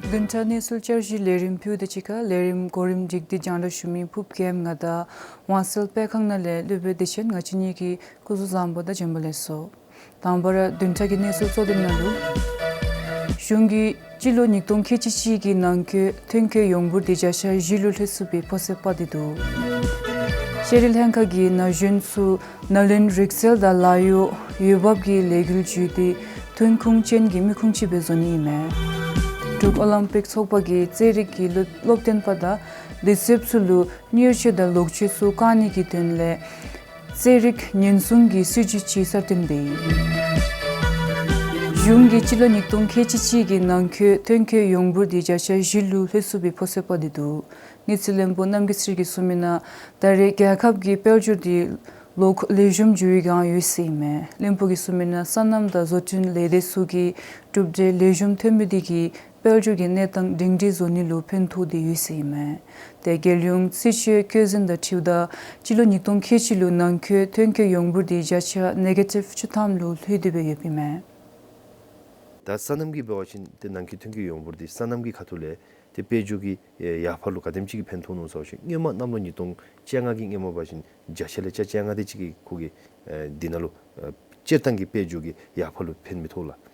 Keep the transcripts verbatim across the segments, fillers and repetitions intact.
བདུན་ཕྲག་གནས་ཚུལ་བསྐྱར་ཞུའི་ལས་རིམ་ཕུལ་དོ། ཅིག་ཁར་ལས་རིམ་གོ་རིམ་སྒྲིག་སྟེ་རྒྱང་བསྒྲགས་ཞུ་མི་ཕུབ་རྒྱལམ་ང་དང་ཝང་སེལ་དཔེ་ཁང་ནང་ལས་སློབ་དཔོན་བདེ་ཆེན་ང་བཅས་གཉིས་ཀྱིས་སྐུ་གཟུགས་བཟང་པོ་དང་བྱོན་པ་ལེགས་སོ། དང་པ་ར་བདུན་ཕྲག་གི་གནས་ཚུལ་གཙོ་དོན་ནང་ལུ། གཞུང་གིས་སྤྱི་ལོ་ཉིས་སྟོང་ཁལ་གཅིག་གཅིག་གི་ནང་འཁོད་ཐོན་སྐྱེད་ཡོངས་འབོར་དེ་བརྒྱ་ཆ་བཞི་ལུ་ལྷོད་ཚུགས་པའི་ཕོ་སད་དཔག་སྟེ་འདུག། ཤེས་རིག་ལྷན་ཁག་གིས་ན་གཞོན་ཚུ་ནཱ་ལེནྡྲའི་རིག་རྩལ་དང་ལཱ་གཡོག་འོས་འབབ་ཀྱི་ལས་འགུལ་བརྒྱུད་དེ་ཐོན་ཁུངས་ཅན་གྱི་མི་ཁུངས་ཅིག་སྦེ་བཟོ་ནི་ཨིན་མས། འབྲུག་ཨོ་ལིམ་པིག་ཚོགས་པ་གིས་རྩེད་རིགས་ཀྱི་སློབ་སློབ་སྟོན་པ་དང་ལས་བྱེདཔ་ཚུ་ལུ་གཉེར་སྤྱོད་དང་ལོག་སྤྱོད་ཚུ་བཀག་ནི་གི་དོན་ལས་རྩེད་རིགས་ཉེན་སྲུང་གི་སྲིད་བྱུས་ཅིག་གསར་བཏོན་འབད་ཡི། གཞུང་གིས་སྤྱི་ལོ་ཉིས་སྟོང་ཁལ་གཅིག་གཅིག་གི་ནང་འཁོད་ཐོན་སྐྱེད་ཡོངས་འབོར་དེ་བརྒྱ་ཆ་བཞི་ལུ་ལྷོད་ཚུགས་པའི་ཕོ་སད་དཔག་སྟེ་འདུག། དངུལ་རྩིས་བློན་པོ་རྣམ་རྒྱལ་ཚེ་རིང་གིས་གསུངས་མི་ནང་ད་རེས་རྒྱལ་ཁབ་ཀྱི་དཔལ་འབྱོར་དེ་ལོག་ལེགས་ཤོམ་འགྱོ་བའི་སྒང་ཡོད་ཟེར་ཨིན་མས། བློན་པོ་གིས་གསུངས་མི་ནང་སོ་ནམ་དང་བཟོ་སྐྲུན་ལས་སྡེ་ཚུ་གིས་གྲུབ་འབྲས་ལེགས་ཤོམ་ཐོན་མི་དེ་གིས་དཔལ་འབྱོར་གྱི་གནས་སྟངས་སྒྲིང་སྒྲི་བཟོ་ནི་ལུ་ཕན་ཐོགས་ཏེ་ཡོད་ཟེར་ཨིན་མས། ཏེ་རྒྱལ་ཡོངས་སྲིད་བྱུས་བཀོད་འཛིན་དང་འཁྲིལཝ་ད་སྤྱི་ལོ་ཉིས་སྟོང་ཁལ་གཅིག་ལུ་ནང་འཁོད་ཐོན་སྐྱེད་ཡོངས་འབོར་དེ་བརྒྱ་ཆ་ནེ་གེ་ཊིབ་བཅུ་ཐམ་ལུ་ལྷོད་དེ་སྦེ་ཡོདཔ་ཨིན་མས། ད་སོ་ནམ་གྱི་འབད་བ་ཅིན་ཏེ་ནང་འཁོད་ཐོན་སྐྱེད་ཡོངས་འབོར་དེ་སོ་ནམ་གྱི་ཁ་ཐུག་ལས་ཏེ་དཔལ་འབྱོར་གྱི་ཡར་འཕར་ལུ་ག་དེམ་ཅིག་གི་ཕན་ཐོགས་ནུག་ཟེར་བ་ཅིན་སྔོན་མ་གནམ་ལོ་ཉིས་སྟོང་བཅོ་ལྔ་གི་སྔོན་མ་འབད་བ་ཅིན་བརྒྱ་ཆ་ལས་ཆ་བཅོ་ལྔ་དེ་ཅིག་གིས་ཁོ་གིས་ཨེ་འདི་ནང་ལུ་ཨེ་སྤྱིར་བཏང་གི་དཔལ་འབྱོར་གྱི་ཡར་འཕར་ལུ་ཕན་མི་ཐོགས་ལགས།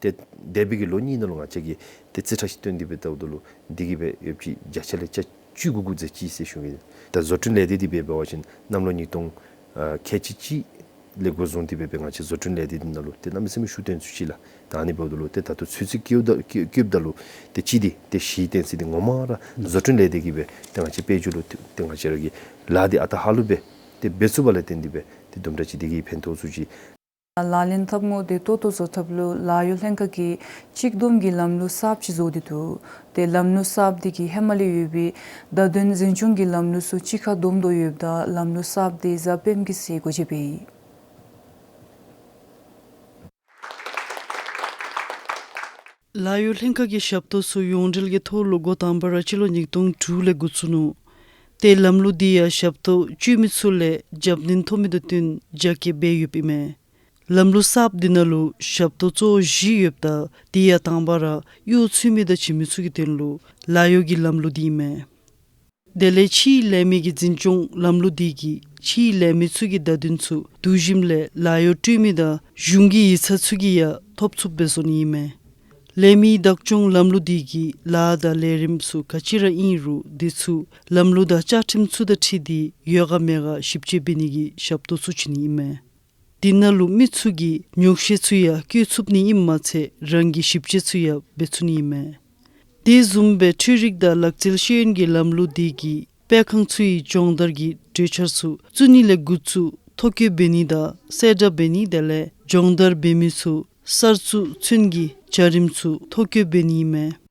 ཏེ་འདས་པའི་གི་ལོ་གཉིས་ནང་ལུ་ང་བཅས་ཀྱིས་ཏེ་རྩིས་ཁྲ་ཅིག་བཏོན་ཏེ་སྦེ་བལྟཝ་ད་ལུ་འདི་གིས་སྦེ་ཡོདཔ་ཅིག་བརྒྱ་ཆ་ལས་ཆ་བཅུ་དགུ་དགུ་ཟེར་ཅིག་ཟེར་ཞུ་ནི། ད་བཟོ་སྐྲུན་ལས་སྡེ་འདི་སྦེ་འབད་བ་ཅིན་གནམ་ལོ་ཉིས་སྟོང་ཨ་ཁལ་གཅིག་གཅིག་ལས་འགོ་བཟུང་སྟེ་སྦེ་སྦེ་ང་བཅས་བཟོ་སྐྲུན་ལས་སྡེ་འདི་ནང་ལུ་ཏེ་གནམ་མེད་ས་མེད་ཤུགས་བཏོན་ཚུགས་ཅི་ལགས། ད་ཨ་ནི་འབདཝ་ད་ལུ་ཏེ་ད་ལྟོ་ཚུན་ཚོད་བཀོད་ད་བཀོད་བཀོདཔ་ད་ལུ་ཏེ་གཅིག་འདི་ཏེ་གཞི་བརྟེན་ས་འདི་ངོ་མ་ར་བཟོ་སྐྲུན་ལས་སྡེ་གིས་སྦེ་ཏེ་ང་བཅས་དཔལ་འབྱོར་ལུ་ཏེ་ཏེ་ང་བཅས་ར་གི་ལཱ་འདི་ཨ་རྟག་ཧ་ལུགས་སྦེ་ཏེ་འབད་ཚུགསཔ་ལས་བརྟེན་ཏེ་སྦེ་ཏེ་དུམ་གྲ་ཅིག་འདི་གིས་ཕན་ཐོགས་ཚུགས་ཅི། ལག་ལེན་འཐབ་དངོས་དེ་ཏོག་ཏོ་བཟོ་ཐབས་ལུ་ལཱ་གཡོག་ལྷན་ཁག་གིས་གཅིག་བསྡོམས་ཀྱི་ལམ་ལུགས་གསརཔ་ཅིག་བཟོ་སྟེ་འདུག། ཏེ་ལམ་ལུགས་གསརཔ་དེ་གིས་ཧེ་མ་ལས་ཡོད་པའི་བརྡ་དོན་འཛིན་སྐྱོང་གི་ལམ་ལུགས་ཚུ་གཅིག་ཁར་བསྡོམས་དོ་ཡོདཔ་ད་ལམ་ལུགས་གསརཔ་དེ་གཟའ་སྤེནམ་གི་ཚེ་སྒོ་འབྱེད་འབད་ཡི། ལཱ་གཡོག་ལྷན་ཁག་གི་ཞབས་ཏོག་ཚུ་ཡོངས་འབྲེལ་གྱི་ཐོག་ལུ་འགོ་དང་པ་ར་སྤྱི་ལོ་ཉིས་སྟོང་དྲུག་ལས་འགོ་བཙུགས་ནུག། ཏེ་ལམ་ལུགས་འདི་ཡང་ཞབས་ཏོག་སྤྱོད་མི་ཚུ་ལས་རྒྱབ་སྣོན་ཐོབ་མི་དང་བསྟུན་རྒྱ་སྐྱེད་འབད་ཡོདཔ་ཨིན་མས། ལམ་ལུགས་གསརཔ་འདི་ནང་ལུ་ཞབས་ཏོག་གཙོ་བོ་བཞི་ཡོདཔ་ད་དེ་ཡང་དང་པ་ར་གཡོག་འཚོལ་མི་དང་བྱིན་མི་ཚུ་གི་དོན་ལུ་ལཱ་གཡོག་གི་ལམ་ལུགས་འདི་ཨིན་མས། དེ་ལས་ཕྱིའི་ལས་མི་གི་འཛིན་སྐྱོང་ལམ་ལུགས་འདི་གིས་ཕྱིའི་ལས་མི་ཚུ་གི་བརྡ་དོན་ཚུ་བསྡུ་ཞིནམ་ལས་ལཱ་གཡོག་སྤྲོད་མི་དང་གཞུང་གི་ཡིག་ཚང་ཚུ་གིས་ཡང་ཐོབ་ཚུགསཔ་སྦེ་བཟོ་ནི་ཨིན་མས། ལས་མིའི་བདག་སྐྱོང་ལམ་ལུགས་འདི་གིས་ལཱ་དང་ལས་རིམ་ཚུ་ག་ཅི་ར་ཨིན་རུང་དེ་ཚུ་ལམ་ལུགས་དང་བཅའ་ཁྲིམས་ཚུ་དང་འཁྲིལ་ཏེ་ཡོད་ག་མེད་ག་ཞིབ་དཔྱད་འབད་ནི་གི་ཞབས་ཏོག་ཚུ་བྱིན་ནི་ཨིན་མས། དེ་ནང་ལུ་མི་ཚུ་གི་ཉོག་བཤད་ཚུ་ཡང་བཀོད་ཚུགས་ནི་ཨིནམ་མ་ཚད་རང་གི་ཞིབ་དཔྱད་ཚུ་ཡང་འབད་ཚུགས་ནི་ཨིན་མས། དེ་བཟུམ་སྦེ་འཕྲུལ་རིག་དང་ལག་རྩལ་ཤེས་ཡོན་གྱི་ལམ་ལུགས་འདི་གིས་སྤེལ་ཁང་ཚུ་ཡི་སྦྱོང་བརྡར་གྱི་གྲོས་འཆར་ཚུ་བཙུགས་ནི་ལས་འགོ་བཙུགས་ཐོ་བཀོད་འབད་ནི་དང་གསལ་བསྒྲགས་འབད་ནི་དེ་ལས་སྦྱོང་བརྡར་འབད་མི་ཚུ་གསར་བཙུགས་ཚུན་གྱི་བྱ་རིམ་ཚུ་ཐོ་བཀོད་འབད་ནི་ཨིན་མས།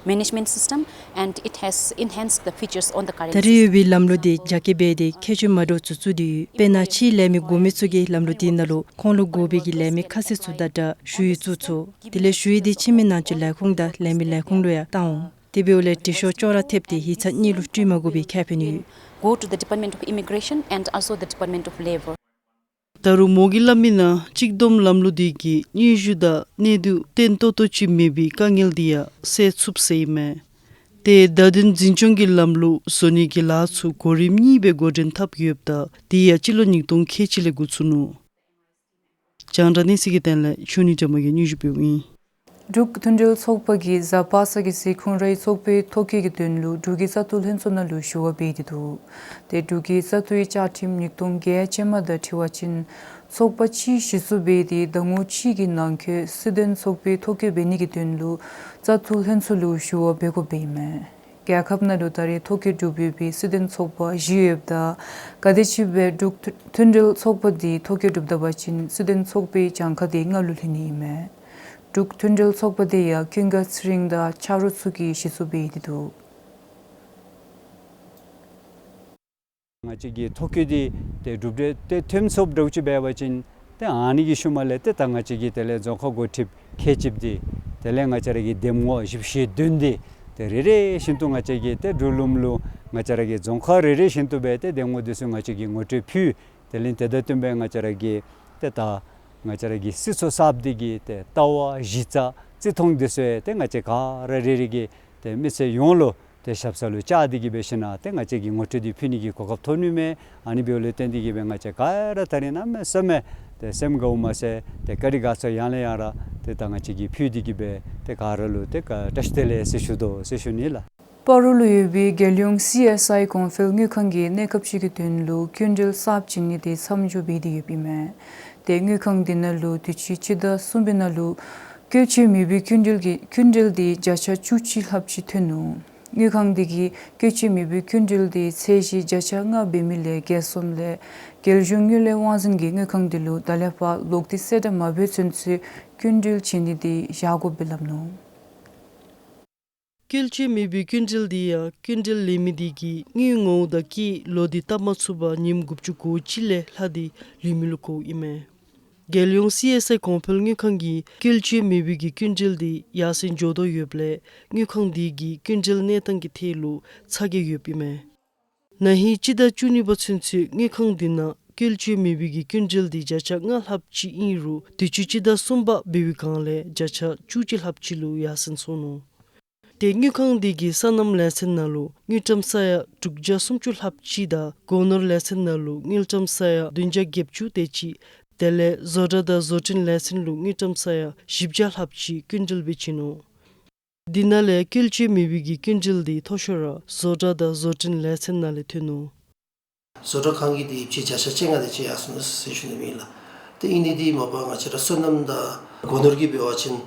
Management system and it has enhanced the features on the current ད་རེས་ཡོད་པའི་ལམ་ལུགས་འདི་རྒྱ་སྐྱེད་འབད་དེ་ཁྱད་ཆོས་མ་འདྲཝ་ཚུ་བཙུགས་ཏེ་ཡོད། དཔེར་ན་ཕྱིའི་ལས་མི་དགོ་མི་ཚུ་གིས་ལམ་ལུགས་འདི་ནང་ལུ་ཁོང་ལུ་དགོ་པའི་གི་ལས་མི་ཁ་གསལ་ཚུ་དང་སྦྲགས་ཞུ་ཡིག་བཙུགས་ཚུགས། དེ་ལས་ཞུ་ཡིག་འདི་ཕྱི་མི་ནང་འཛུལ་ལས་ཁུངས་དང་ལས་མི་ལས་ཁུངས་ལུ་ཡང་བཏང་འོང་། དེ་འབདཝ་ལས་དྲི་ཤོག་ཅོག་ར་འཐདཔ་དེ་ཡིག་ཚང་གཉིས་ལུ་སྤྲོད་མ་དགོ་པའི་ཁེ་ཕན་ཡོད། Go to the Department of Immigration and also the Department of Labour. ད་རུང་མོ་གིས་སླབ་མི་ནང་གཅིག་བསྡོམས་ལམ་ལུགས་འདི་གིས་སྙན་ཞུ་དང་གནས་སྡུད་བརྟན་ཏོག་ཏོ་ཅིག་མེད་པའི་དཀའ་ངལ་འདི་ཡང་སེལ་ཚུགས་ཟེར་ཨིན་མས། ཏེ་བརྡ་དོན་འཛིན་སྐྱོང་གི་ལམ་ལུགས་བཟོ་ནི་གི་ལཱ་ཚུ་གོ་རིམ་གཉིས་སྦེ་འགོ་འདྲེན་འཐབ་ཡོདཔ་ད་དེ་ཡང་སྤྱི་ལོ་ཉིས་སྟོང་ཁལ་གཅིག་ལས་འགོ་བཙུགས་ནུག། རྒྱང་བསྒྲགས་གནས་ཚུལ་གྱི་དོན་ལས་ཆོས་ཉིད་སྒྲོལ་མ་གིས་སྙན་ཞུ་ཕུལཝ་ཨིན། འབྲུག་མཐུན་སྒྲིལ་ཚོགས་པ་གིས་གཟའ་པ་སངས་ཀྱི་ཚེ་ཁོང་རའི་ཚོགས་པའི་ཐོ་བཀོད་ཀྱི་དོན་ལུ་འབྲུག་གི་བཙག་འཐུ་ལྷན་ཚོགས་ནང་ལུ་ཞུ་བ་འབད་དེ་འདུག། ཏེ་འབྲུག་གི་བཙག་འཐུའི་བཅའ་ཁྲིམས་ཉིས་སྟོང་བརྒྱད་ཅན་མ་དང་འཁྲིལ་བ་ཅིན་ཚོགས་པ་ཅིག་གཞི་བཙུགས་འབད་དེ་ཟླ་ངོ་གཅིག་གི་ནང་འཁོད་སྲིད་དོན་ཚོགས་པའི་ཐོ་བཀོད་འབད་ནི་གི་དོན་ལུ་བཙག་འཐུ་ལྷན་ཚོགས་ལུ་ཞུ་བ་འབད་དགོཔ་ཨིན་མས། རྒྱལ་ཁབ་ནང་ལུ་ད་རེས་ཐོ་བཀོད་གྲུབ་ཡོད་པའི་སྲིད་དོན་ཚོགས་པ་བཞི་ཡོདཔ་ད་ག་དེམ་ཅིག་སྦེ་འབྲུག་མཐུན་སྒྲིལ་ཚོགས་པ་འདི་ཐོ་བཀོད་གྲུབ་ད་པ་ཅིན་སྲིད་དོན་ཚོགས་པའི་གྱངས་ཁ་དེ་ལྔ་ལུ་ལྷོད་ནི་ཨིན་མས། འབྲུག་མཐུན་སྒྲིལ་ཚོགས་པ་དེ་ཡང་ཀུན་དགའ་ཚེ་རིང་དང་ཆ་རོགས་ཚུ་གིས་གཞི་བཙུགས་འབད་དེ་འདུག། ང་བཅས་ཀྱི་ཐོ་བཀོད་འདི་ཏེ་གྲུབ་འབྲས་ཏེ་ཐོནམ་ཚུགསཔ་འདྲཝ་ཅིག་འབད་བ་ཅིན་ཏེ་ཨ་ནི་གི་ཤུལ་མ་ལས་ཏེ་ད་ང་བཅས་ཀྱི་དེ་ལས་རྫོང་ཁག་འགོ་ཁྲིདཔ་ཁག་ཅིག་འདི་དེ་ལས་ང་བཅས་ར་གི་འདེམས་ངོ་བཞི་བཅུ་ཞེ་བདུན་འདི་ཏེ་རེ་རེ་བཞིན་དུ་ང་བཅས་ཀྱི་ཏེ་འབྲུག་ལུངམ་ལུ་ང་བཅས་ར་གི་རྫོང་ཁག་རེ་རེ་བཞིན་དུ་སྦེ་ཏེ་འདེམས་ངོ་འདི་ཚུ་ང་བཅས་ཀྱིས་ངོ་སྤྲོད་ཕུལ། དེ་ལས་དེ་དང་བསྟུན་པའི་ང་བཅས་ར་གི་ཏེ་ད་ང་བཅས་ར་གི་སྲིད་ཚོགས་གསརཔ་འདི་གི་ཏེ་ལྟ་བ་གཞི་རྩ་ བརྩི་མཐོང་འདི་ཚུ་ཏེ་ང་བཅས་ག་ར་རེ་རེ་གིས་ཏེ་མི་སེར་ཡོངས་ལུ་ཏེ་ཞབས་ས་ལུ་བཅར་ཏེ་གིས་འབད་ཞིནམ་ཏེ་ང་བཅས་ཀྱིས་ངོ་སྤྲོད་འདི་ཕུལ་ནི་གི་གོ་སྐབས་ཐོབ་ནི་མས། ཨ་ནི་འབདཝ་ལས་བརྟེན་ཏེ་གིས་སྦེ་ང་བཅས་ག་ར་ད་རིས་གནམ་མེད་ས་མེད་ཏེ་སེམས་དགའཝ་མ་ཚད་ཏེ་བཀའ་དྲིན་དགའ་ཚོར་ཡང་ལས་ཡང་ར་ཏེ་ད་ང་བཅས་ཀྱིས་ཕུལ་ཏེ་གིས་སྦེ་ཏེ་ག་ར་ལུ་ཏེ་བཀའ་དྲིན་ཆེ་ལགས་ཟེར་ཞུ་དོ་ཟེར་ཞུ་ནི་ལགས། སྤ་རོ་ལུ་ཡོད་པའི་རྒྱལ་ཡོངས་སི་ཨེསི་ཨའི་གོང་འཕེལ་དངུལ་ཁང་གིས་གནས་སྐབས་ཅིག་གི་དོན་ལུ་སྐྱིན་འགྲུལ་གསརཔ་བྱིན་ནི་དེ་མཚམས་འཇོག་འབད་དེ་ཡོདཔ་ཨིན་མས། ཏེ་དངུལ་ཁང་དེ་ནང་ལུ་དུས་ཅི་སྤྱི་ཟླ་གསུམ་པའི་ནང་ལུ་བཀོལ་སྤྱོད་མེད་པའི་སྐྱིན་འགྲུལ་གྱི་སྐྱིན་འགྲུལ་དེ་བརྒྱ་ཆ་བཅུ་གཅིག་ལྷགཔ་ཅིག་ཐོན་ནུག། དངུལ་ཁང་དེ་གིས་བཀོལ་སྤྱོད་མེད་པའི་སྐྱིན་འགྲུལ་དེ་ཚད་གཞི་བརྒྱ་ཆ་ལྔ་འབད་མི་ལས་བརྒལ་སོངམ་ལས་རྒྱལ་གཞུང་དངུལ་ལས་དབང་འཛིན་གྱིས་དངུལ་ཁང་དེ་ལུ་ད་ལས་ཕར་ལོག་སྟེ་གསལ་བསྒྲགས་མ་འབད་ཚུན་ཚོད་སྐྱིན་འགྲུལ་བྱིན་ནི་དེ་བཞག་དགོཔ་སྦེ་སླབ་ནུག། བཀོལ་སྤྱོད་མེད་པའི་སྐྱིན་འགྲུལ་དེ་ཡང་སྐྱིན་འགྲུལ་ལེན་མི་དེ་གིས་དངུལ་ངོ་བོ་དང་བཀལ་ལོ་དེ་བཏབ་མ་ཚུགས་པར་ཉིནམ་དགུ་བཅུ་གོ་གཅིག་ལས་ལྷག་སྟེ་ལུས་མི་ལུ་གོཝ་ཨིན་མས། རྒྱལ་ཡོངས་སི་ཨེསི་ཨའི་གོང་འཕེལ་དངུལ་ཁང་གིས་བཀོལ་སྤྱོད་མེད་པའི་གི་སྐྱིན་འགྲུལ་དེ་ཡར་སེང་འགྱོ་དོ་ཡོདཔ་ལས་དངུལ་ཁང་དེ་གི་སྐྱིན་འགྲུལ་གནས་སྟངས་ཀྱི་ཐད་ལུ་ཚ་གྱང་ཡོདཔ་ཨིན་མས། ན་ཧིང་སྤྱི་ཟླ་བཅུ་གཉིས་པ་ཚུན་ཚོད་དངུལ་ཁང་དེ་ནང་བཀོལ་སྤྱོད་མེད་པའི་གི་སྐྱིན་འགྲུལ་དེ་བརྒྱ་ཆ་ལྔ་ལྷགཔ་ཅིག་ཨིན་རུང་དུས་ཅི་སྤྱི་ཟླ་གསུམ་པ་འབད་བའི་སྒང་ལས་བརྒྱ་ཆ་བཅུ་གཅིག་ལྷགཔ་ཅིག་ལུ་ཡར་སེང་སོང་ནུག། ཏེ་དངུལ་ཁང་དེ་གིས་སོ་ནམ་ལས་ཚན་ནང་ལུ་དངུལ་ཀྲམ་ས་ཡ་དྲུག་བརྒྱ་སུམ་ཅུ་ལྷགཔ་ཅིག་དང་སྒོ་ནོར་ལས་ཚན་ནང་ལུ་དངུལ་ཀྲམ་ས་ཡ་བདུན་བརྒྱ་བརྒྱད་ཅུ་དེ་ཅིག། དེ་ལས་བཟོ་གྲྭ་དང་བཟོ་སྐྲུན་ལས་ཚན་ལུ་དངུལ་ཀྲམ་ས་ཡ་བཞི་བརྒྱ་ལྷགཔ་ཅིག་སྐྱིན་འགྲུལ་སྦེ་བྱིན་ནུག། དེ་ནང་ལས་བཀོལ་སྤྱོད་མེད་པའི་གི་སྐྱིན་འགྲུལ་དེ་མཐོ་ཤོས་ར་བཟོ་གྲྭ་དང་བཟོ་སྐྲུན་ལས་ཚན་ནང་ལས་ཐོན་ནུག། བཟོ་གྲྭ་ཁང་གི་དེ་ཡིབ་ཆ་བརྒྱ་ཆ་བཅོ་ལྔ་དེ་ཅིག་ཡར་སོང་ནུག་ཟེར་ཞུ་ནི་ཨིན་ལགས། ཏེ་ཨིན་ནི་དེ་མ་པ་ང་བཅས་ར་སོ་ནམ་དང་སྒོ་ནོར་གྱི་འབད་བ་ཅིན་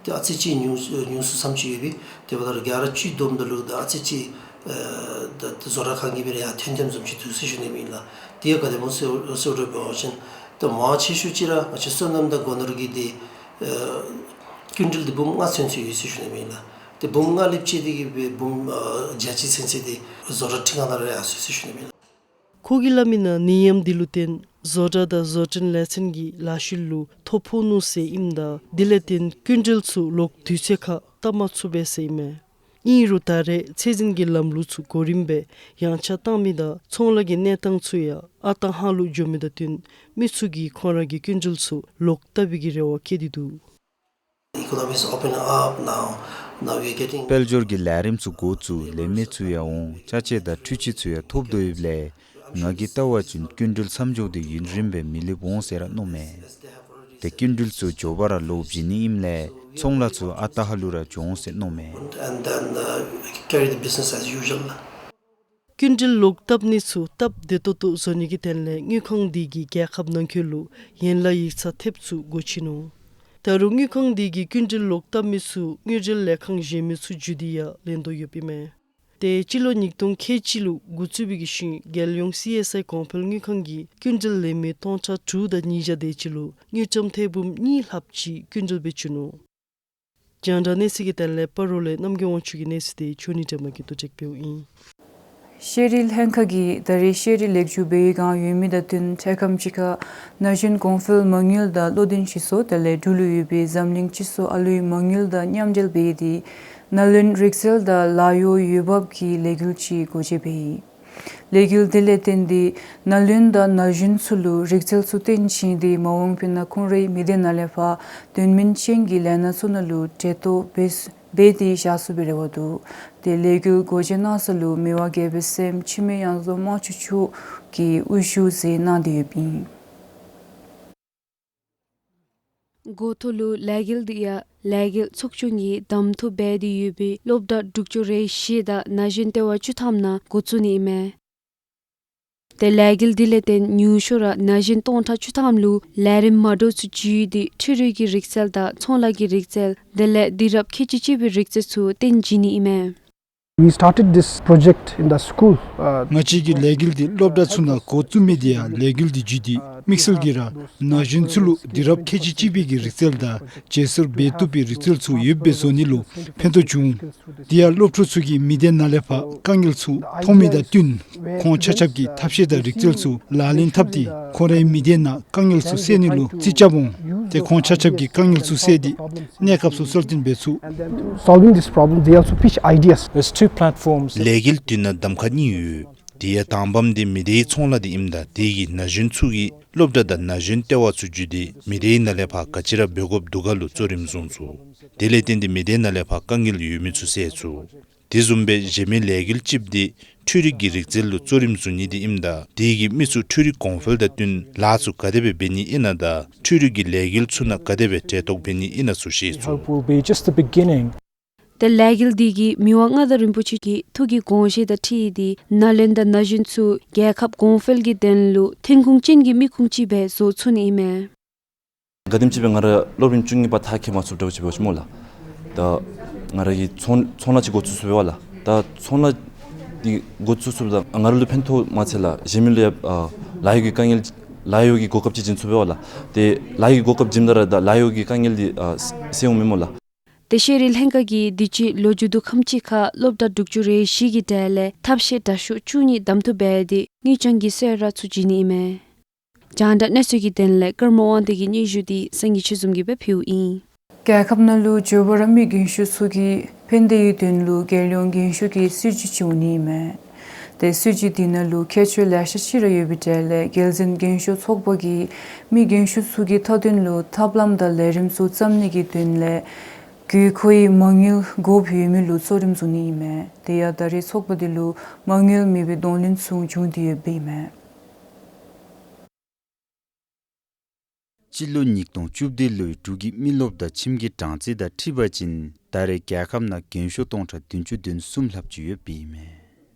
ཏེ་ཨ་ཙི་ཅིག་ཉུང་ཉུང་སུ་ཙམ་ཅིག་ཡོད་པས། དེ་འབདཝ་ད་རྒྱ་ར་ཅིག་བསྡོམས་ད་ལུ་ད་ཨ་ཙི་ཅིག་ཨ་ད་ད་བཟོ་གྲྭ་ཁང་གི་སྦེ་ར་ཡར་ཐོན་ཐོནམ་བཟུམ་ཅིག་འདུག་ཟེར་ཞུ་ནི་ཨིན་ལགས། དེ་ཡང་ག་དེ་སྨོ་ཟེར་ཟེར་བ་ཅིན་ད་མང་ཆེ་ཤོས་ཅིག་ར་ང་བཅས་སོ་ནམ་དང་སྒོ་ནོར་གྱི་དེ་ཨ་སྐྱིན་འགྲུལ་དེ་འབུམ་ལྔ་ཚུན་ཚོད་ཡོད་ཟེར་ཞུ་ནི་ཨིན་ལགས། ཏེ་འབུམ་ལྔ་ལྷགཔ་ཅིག་དེ་གིས་སྦེ་འབུམ་ཨ་བརྒྱ་ཅིག་ཚུན་ཚོད་དེ་བཟོ་གྲྭ་ཁྲི་ཁང་ནང་ར་ཡར་སོང་ཡི་ཟེར་ཞུ་ནི་ཨིན་ལགས། ཁོ་གིས་སླབ་མི་ནང་ནད་ཡམས་དེ་ལུ་བརྟེན་བཟོ་གྲྭ་དང་བཟོ་སྐྲུན་ལས་ཚན་གྱི་ལཱ་གཞི་ལུ་ཐོ་ཕོག་ནུག་ཟེར་ཨིནམ་ད་དེ་ལས་བརྟེན་སྐྱིན་འགྲུལ་ཚུ་ལོག་དུས་ཚོད་ཁར་བཏབ་མ་ཚུགས་པས་ཟེར་ཨིན་མས། ཨིན་རུང་ད་རེས་ཚད་འཛིན་གྱི་ལམ་ལུགས་ཚུ་གོ་རིམ་སྦེ་ཡངས་ཆག་བཏང་མི་དང་ཚོང་ལཱ་གི་གནས་སྟངས་ཚུ་ཡང་ཨ་རྟག་ཧ་ལུགས་འགྱོ་མི་དང་བསྟུན་མི་ཚུ་གིས་ཁོང་ར་གི་སྐྱིན་འགྲུལ་ཚུ་ལོག་བཏབ་པའི་གི་རེ་བ་བསྐྱེད་དེ་འདུག། Economy is opening up now. Now we are getting དཔལ་འབྱོར་གྱི་ལས་རིམ་ཚུ་འགོ་བཙུགས། ལས་མི་ཚུ་ཡང་འོང་། ཅ་ཆས་དང་འཕྲུལ་ཆས་ཚུ་ཡང་ཐོབ་དོ་ཡོདཔ་ལས་ང་གིས་བལྟ་བ་ཅིན་སྐྱིན་འགྲུལ་མཚམས་འཇོག་དེ་ཡུན་རིངམོ་སྦེ་མི་ལུསཔ་འོང་ཟེར་ར་མནོཝ་མས། ཏེ་སྐྱིན་འགྲུལ་ཚུ་མགྱོགས་པ་ར་ལོག་བྱིན་ནི་ཨིནམ་ལས་ཚོང་ལཱ་ཚུ་ཨ་རྟག་ཧ་ལུགས་ར་འགྱོ་འོང་ཟེར་མནོཝ་མས། And then uh, carry the business as usual. སྐྱིན་འགྲུལ་ལོག་བཏབ་ནི་ཚུ་སྟབས་བདེ་ཏོག་ཏོ་བཟོ་ནི་གི་དོན་ལས་དངུལ་ཁང་དེ་གིས་རྒྱལ་ཁབ་ནང་འཁོད་ལུ་ཡན་ལག་ཡིག་ཚང་ཐེབས་ཚུ་སྒོ་ཕྱེ་ནུག། ད་རུང་དངུལ་ཁང་དེ་གིས་སྐྱིན་འགྲུལ་ལོག་བཏབ་མི་ཚུ་དངུལ་འབྲེལ་ལས་ཁང་གཞན་མི་ཚུ་བརྒྱུད་དེ་ཡང་ལེན་དོ་ཡོདཔ་ཨིན་མས། ཏེ་སྤྱི་ལོ་ཉིས་སྟོང་ཁལ་གཅིག་ལུ་འགོ་བཙུགས་པའི་གི་ཤུལ་རྒྱལ་ཡོངས་སི་ཨེསི་ཨའི་གོང་འཕེལ་དངུལ་ཁང་གིས་སྐྱིན་འགྲུལ་ལེན་མི་སྟོང་ཕྲག་དྲུག་དང་ཉིས་བརྒྱ་དེ་ཅིག་ལུ་དངུལ་ཀྲམ་ཐེར་འབུམ་གཉིས་ལྷགཔ་ཅིག་སྐྱིན་འགྲུལ་སྦེ་བྱིན་ནུག། རྒྱང་བསྒྲགས་གནས་ཚུལ་གྱི་དོན་ལས་སྤ་རོ་ལས་རྣམ་རྒྱལ་དབང་ཕྱུག་གི་གནས་ཚུལ་དེ་ཆོས་ཉིད་སྒྲོལ་མ་གིས་བསྡུ་སྒྲིག་འབདཝ་ཨིན། ཤེས་རིག་ལྷན་ཁག་གིས་ད་རེས་ཤེས་རིག་ལེགས་བཅོས་འབད་བའི་བསྒང་ཡོད་མི་དང་བསྟུན་འཕྲལ་ཁམས་ཅིག་ཁར་ན་གཞོན་གོང་འཕེལ་མ་དངུལ་དང་བློ་འདོན་ཞིག་གསོ་དེ་ལས་འབྲུག་ལུ་ཡོད་པའི་འཛམ་གླིང་སྤྱི་ཚོགས་ཨ་ལུའི་མ་དངུལ་དང་མཉམ་འབྲེལ་འབད་དེ་ནཱ་ལུན་རིག་རྩལ་དང་ལཱ་གཡོག་འོས་འབབ་ཀྱི་ལས་འགུལ་ཅིག་སྒོ་འབྱེད་འབད་ཡི། ལས་འགུལ་དེ་ལས་བརྟེན་ཏེ་ནཱ་ལུན་དང་ན་གཞོན་ཚུ་ལུ་རིག་རྩལ་ཚུ་སྟོན་བྱིན་ཏེ་མ་འོངས་པའི་ནང་ཁོང་རའི་མི་སྡེ་ནང་ལས་ཕར་དོན་སྨིན་ཅན་གྱི་ལས་སྣ་ཚུ་ནང་ལུ་གྲལ་གཏོགས་འབད་འབད་དེ་བཞག་ཚུགས་པའི་རེ་བ་འདུག། དེ་ལས་འགུལ་སྒོ་འབྱེད་གནང་ས་ལུ་མི་དབང་རྒྱལ་པོའི་སྲསམོ་འཆི་མེད་གཡང་འཛོམས་དམར་ཕྱོགས་མཆོག་གིས་དབུ་བཞུགས་མཛད་གནང་སྟེ་ཡོདཔ་ཨིན། འགོ་ཐོག་ལུ་ལས་འགུལ་དེ་ཡང་ལས་འགུལ་ཚོགས་ཆུང་གིས་གདམ་འཐུ་འབད་དེ་ཡོད་པའི་སློབ་གྲྭ་དྲུག་ཅུ་རེ་བཞི་དང་ན་གཞོན་ལྟེ་བ་བཅུ་ཐམ་ནང་འགོ་བཙུགས་ནི་ཨིན་མས། ཏེ་ལས་འགུལ་དེ་ལས་བརྟེན་ཉུང་ཤོས་ར་ན་གཞོན་སྟོང་ཕྲག་བཅུ་ཐམ་ལུ་ལས་རིམ་མ་འདྲཝ་ཚུ་བརྒྱུད་དེ་འཕྲུལ་རིག་གི་རིག་རྩལ་དང་ཚོང་ལཱ་གི་རིག་རྩལ་དེ་ལས་དུས་རབས་ཁལ་གཅིག་གཅིག་པའི་རིག་རྩལ་ཚུ་སྟོན་བྱིན་ནི་ཨིན་མས། We started this project in the school. Uh, ང་བཅས་ཀྱིས་ལས་འགུལ་འདི་སློབ་གྲྭ་ཚུ་ནང་འགོ་བཙུགས་མི་དེ་ཡང་ལས་འགུལ་འདི་བརྒྱུད་དེ་དམིགས་བསལ་གྱིས་ར་ན་གཞོན་ཚུ་ལུ་དུས་རབས་ཁལ་གཅིག་གཅིག་པའི་གི་རིག་རྩལ་དང་བརྗེ་སོར་འབད་བཏུབ་པའི་རིག་རྩལ་ཚུ་ཡོདཔ་སྦེ་བཟོ་ནི་ལུ་ཕན་ཐོགས་བྱུང་། དེ་ཡང་སློབ་ཕྲུག་ཚུ་གིས་མི་སྡེ་ནང་ལས་ཕར་དཀའ་ངལ་ཚུ་མཐོང་མི་དང་བསྟུན་ཁོང་ཆ་ཁྱབ་ཀྱིས་ཐབས་ཤེས་དང་རིག་རྩལ་ཚུ་ལག་ལེན་འཐབ་སྟེ་ཁོང་རའི་མི་སྡེ་ནང་དཀའ་ངལ་ཚུ་སེལ་ནི་ལུ་རྩིས་རྐྱབ་འོང་། ཏེ་ཁོང་ཆ་ཁྱབ་ཀྱིས་དཀའ་ངལ་ཚུ་སེལ་ཏེ་གནས་སྐབས་སུ་གསལ་སྟོན་འབད་ཚུགས། Solving this problem, they also pitch ideas. There's two platforms. ལས་འགུལ་དེ་ནང་གདམ་ཁ་གཉིས་ཡོད། དེ་ཡང་དང་པམ་འདི་མི་སྡེའི་ཚོང་ལཱ་འདི་ཨིནམ་ད་དེ་གིས་ན་གཞོན་ཚུ་གིས་སློབ་གྲྭ་དང་ན་གཞོན་ལྟེ་བ་ཚུ་བརྒྱུད་དེ་མི་སྡེའི་ནང་ལས་ཕར་ག་ཅི་ར་འབད་དགོཔ་འདུག་ག་ལུ་གཙོ་རིམ་བཟུང་ཚུགས། དེ་ལས་བརྟེན་ཏེ་མི་སྡེའི་ནང་ལས་ཕར་དཀའ་ངལ་ཡོད་མི་ཚུ་སེལ་ཚུགས། དེ་བཟུམ་སྦེ་གཞན་མི་ལས་འགུལ་ཅིག་འདི་འཕྲུལ་རིག་གི་རིག་རྩལ་ལུ་གཙོ་རིམ་བཟུང་ནི་འདི་ཨིནམ་ད་དེ་གིས་མི་ཚུ་འཕྲུལ་རིག་གོང་འཕེལ་དང་བསྟུན་ལཱ་ཚུ་ག་དེ་སྦེ་འབད་ནི་ཨིན་ན་དང་འཕྲུལ་རིག་གི་ལས་འགུལ་ཚུ་ནང་ག་དེ་སྦེ་གྲལ་གཏོགས་འབད་ནི་ཨིན་ན་ཚུ་ཤེས་ཚུགས། Hope will be just the beginning. ཏེ་ལས་འགུལ་འདི་གིས་མི་དབང་མངའ་བདག་རིན་པོ་ཆེ་གི་ཐུགས་ཀྱི་དགོངས་བཞེད་དང་འཁྲིལ་ཏེ་ན་གཞོན་དང་ན་གཞོན་ཚུ་རྒྱལ་ཁབ་གོང་འཕེལ་གྱི་དོན་ལུ་ཐོན་ཁུངས་ཅན་གྱི་མི་ཁུངས་ཅིག་སྦེ་བཟོ་ཚུགས་ནི་ཨིན་མས། ག་དེམ་ཅིག་སྦེ་ང་ར་སློབ་རིམ་བཅུ་གཉིས་པ་མཐར་འཁྱོལ་མ་ཚུགསཔ་འདྲཝ་ཅིག་འབད་བ་ཅིན་སྨོ་ལགས། ད་ང་ར་གིས་ཚོང་ཚོང་ལཱ་ཅིག་འགོ་བཙུགས་ཚུགས་པས་ལགས། ད་ཚོང་ལཱ་འདི་འགོ་བཙུགས་ཚུགསཔ་ད་ང་ར་ལུ་ཕན་ཐོགས་མ་ཚད་ལགས་གཞན་མི་ལུ་ཡང་ཨ་ལཱ་གཡོག་གི་དཀའ་ངལ་ལཱ་གཡོག་གི་གོ་སྐབས་ཅིག་བྱིན་ཚུགས་པས་ལགས། ཏེ་ལཱ་གཡོག་གི་གོ་སྐབས་བྱིནམ་ད་ར་ད་ལཱ་གཡོག་གི་དཀའ་ངལ་འདི་ཨ་སེལ་འོང་མས་སྨོ་ལགས། ཏེ་ཤེས་རིག་ལྷན་ཁག་གིས་དུས་ཅི་ལོ་མཇུག་བསྡུ་ཁམས་ཅིག་ཁར་སློབ་གྲྭ་དྲུག་ཅུ་རེ་བཞི་གི་གྲས་ལས་ཐབས་ཤེས་དྲག་ཤོས་བཅུ་གཉིས་གདམ་འཐུ་འབད་དེ་དངུལ་རྐྱང་གི་གསོལ་རས་ཚུ་བྱིན་ནི་ཨིན་མས། རྒྱང་བསྒྲགས་གནས་ཚུལ་གྱི་དོན་ལས་ཀརྨ་དབང་འདུས་ཀྱི་སྙན་ཞུ་འདི་སངས་རྒྱས་ཆོས་འཛོམས་ཀྱིས་སྦེ་ཕུལཝ་ཨིན། རྒྱལ་ཁབ་ནང་ལུ་འབྱོར་བ་ར་མི་རྒན་ཤོས་ཚུ་གི་ཕན་བདེའི་དོན་ལུ་རྒྱལ་ཡོངས་རྒན་ཤོས་ཀྱི་སྲིད་བྱུས་ཅིག་འོང་ནི་ཨིན་མས། ཏེ་སྲིད་བྱུས་འདི་ནང་ལུ་ཁྱད་ཆོས་ལེ་ཤ་ཅིག་ར་ཡོད་པའི་གྲས་ལས་རྒྱལ་འཛིན་རྒན་ཤོས་ཚོགས་པ་གིས་མི་རྒན་ཤོས་ཚུ་གི་མཐའ་དོན་ལུ་ཐབས་ལམ་དང་ལས་རིམ་ཚུ་བརྩམ་ནི་གི་དོན་ལས་དགོས་མཁོའི་མ་དངུལ་དགོཔ་ཡོད་མི་ལུ་གཙོ་རིམ་བཟུང་ནི་ཨིན་མས། དེ་ཡང་ད་རེས་ཚོགས་པ་འདི་ལུ་མ་དངུལ་མེད་པའི་གདོང་ལེན་ཚུ་བྱུང་སྟེ་ཡོདཔ་ཨིན་མས། སྤྱི་ལོ་ཉིས་སྟོང་བཅུ་བདུན་ལོའི་འབྲུག་གི་མི་རློབས་དང་ཁྱིམ་གྱི་གྲངས་རྩིས་དང་འཁྲིལ་བ་ཅིན་ད་རེས་རྒྱལ་ཁབ་ནང་རྒན་ཤོས་སྟོང་ཕྲག་བདུན་ཅུ་དོན་གསུམ་ལྷགཔ་ཅིག་ཡོདཔ་ཨིན་མས།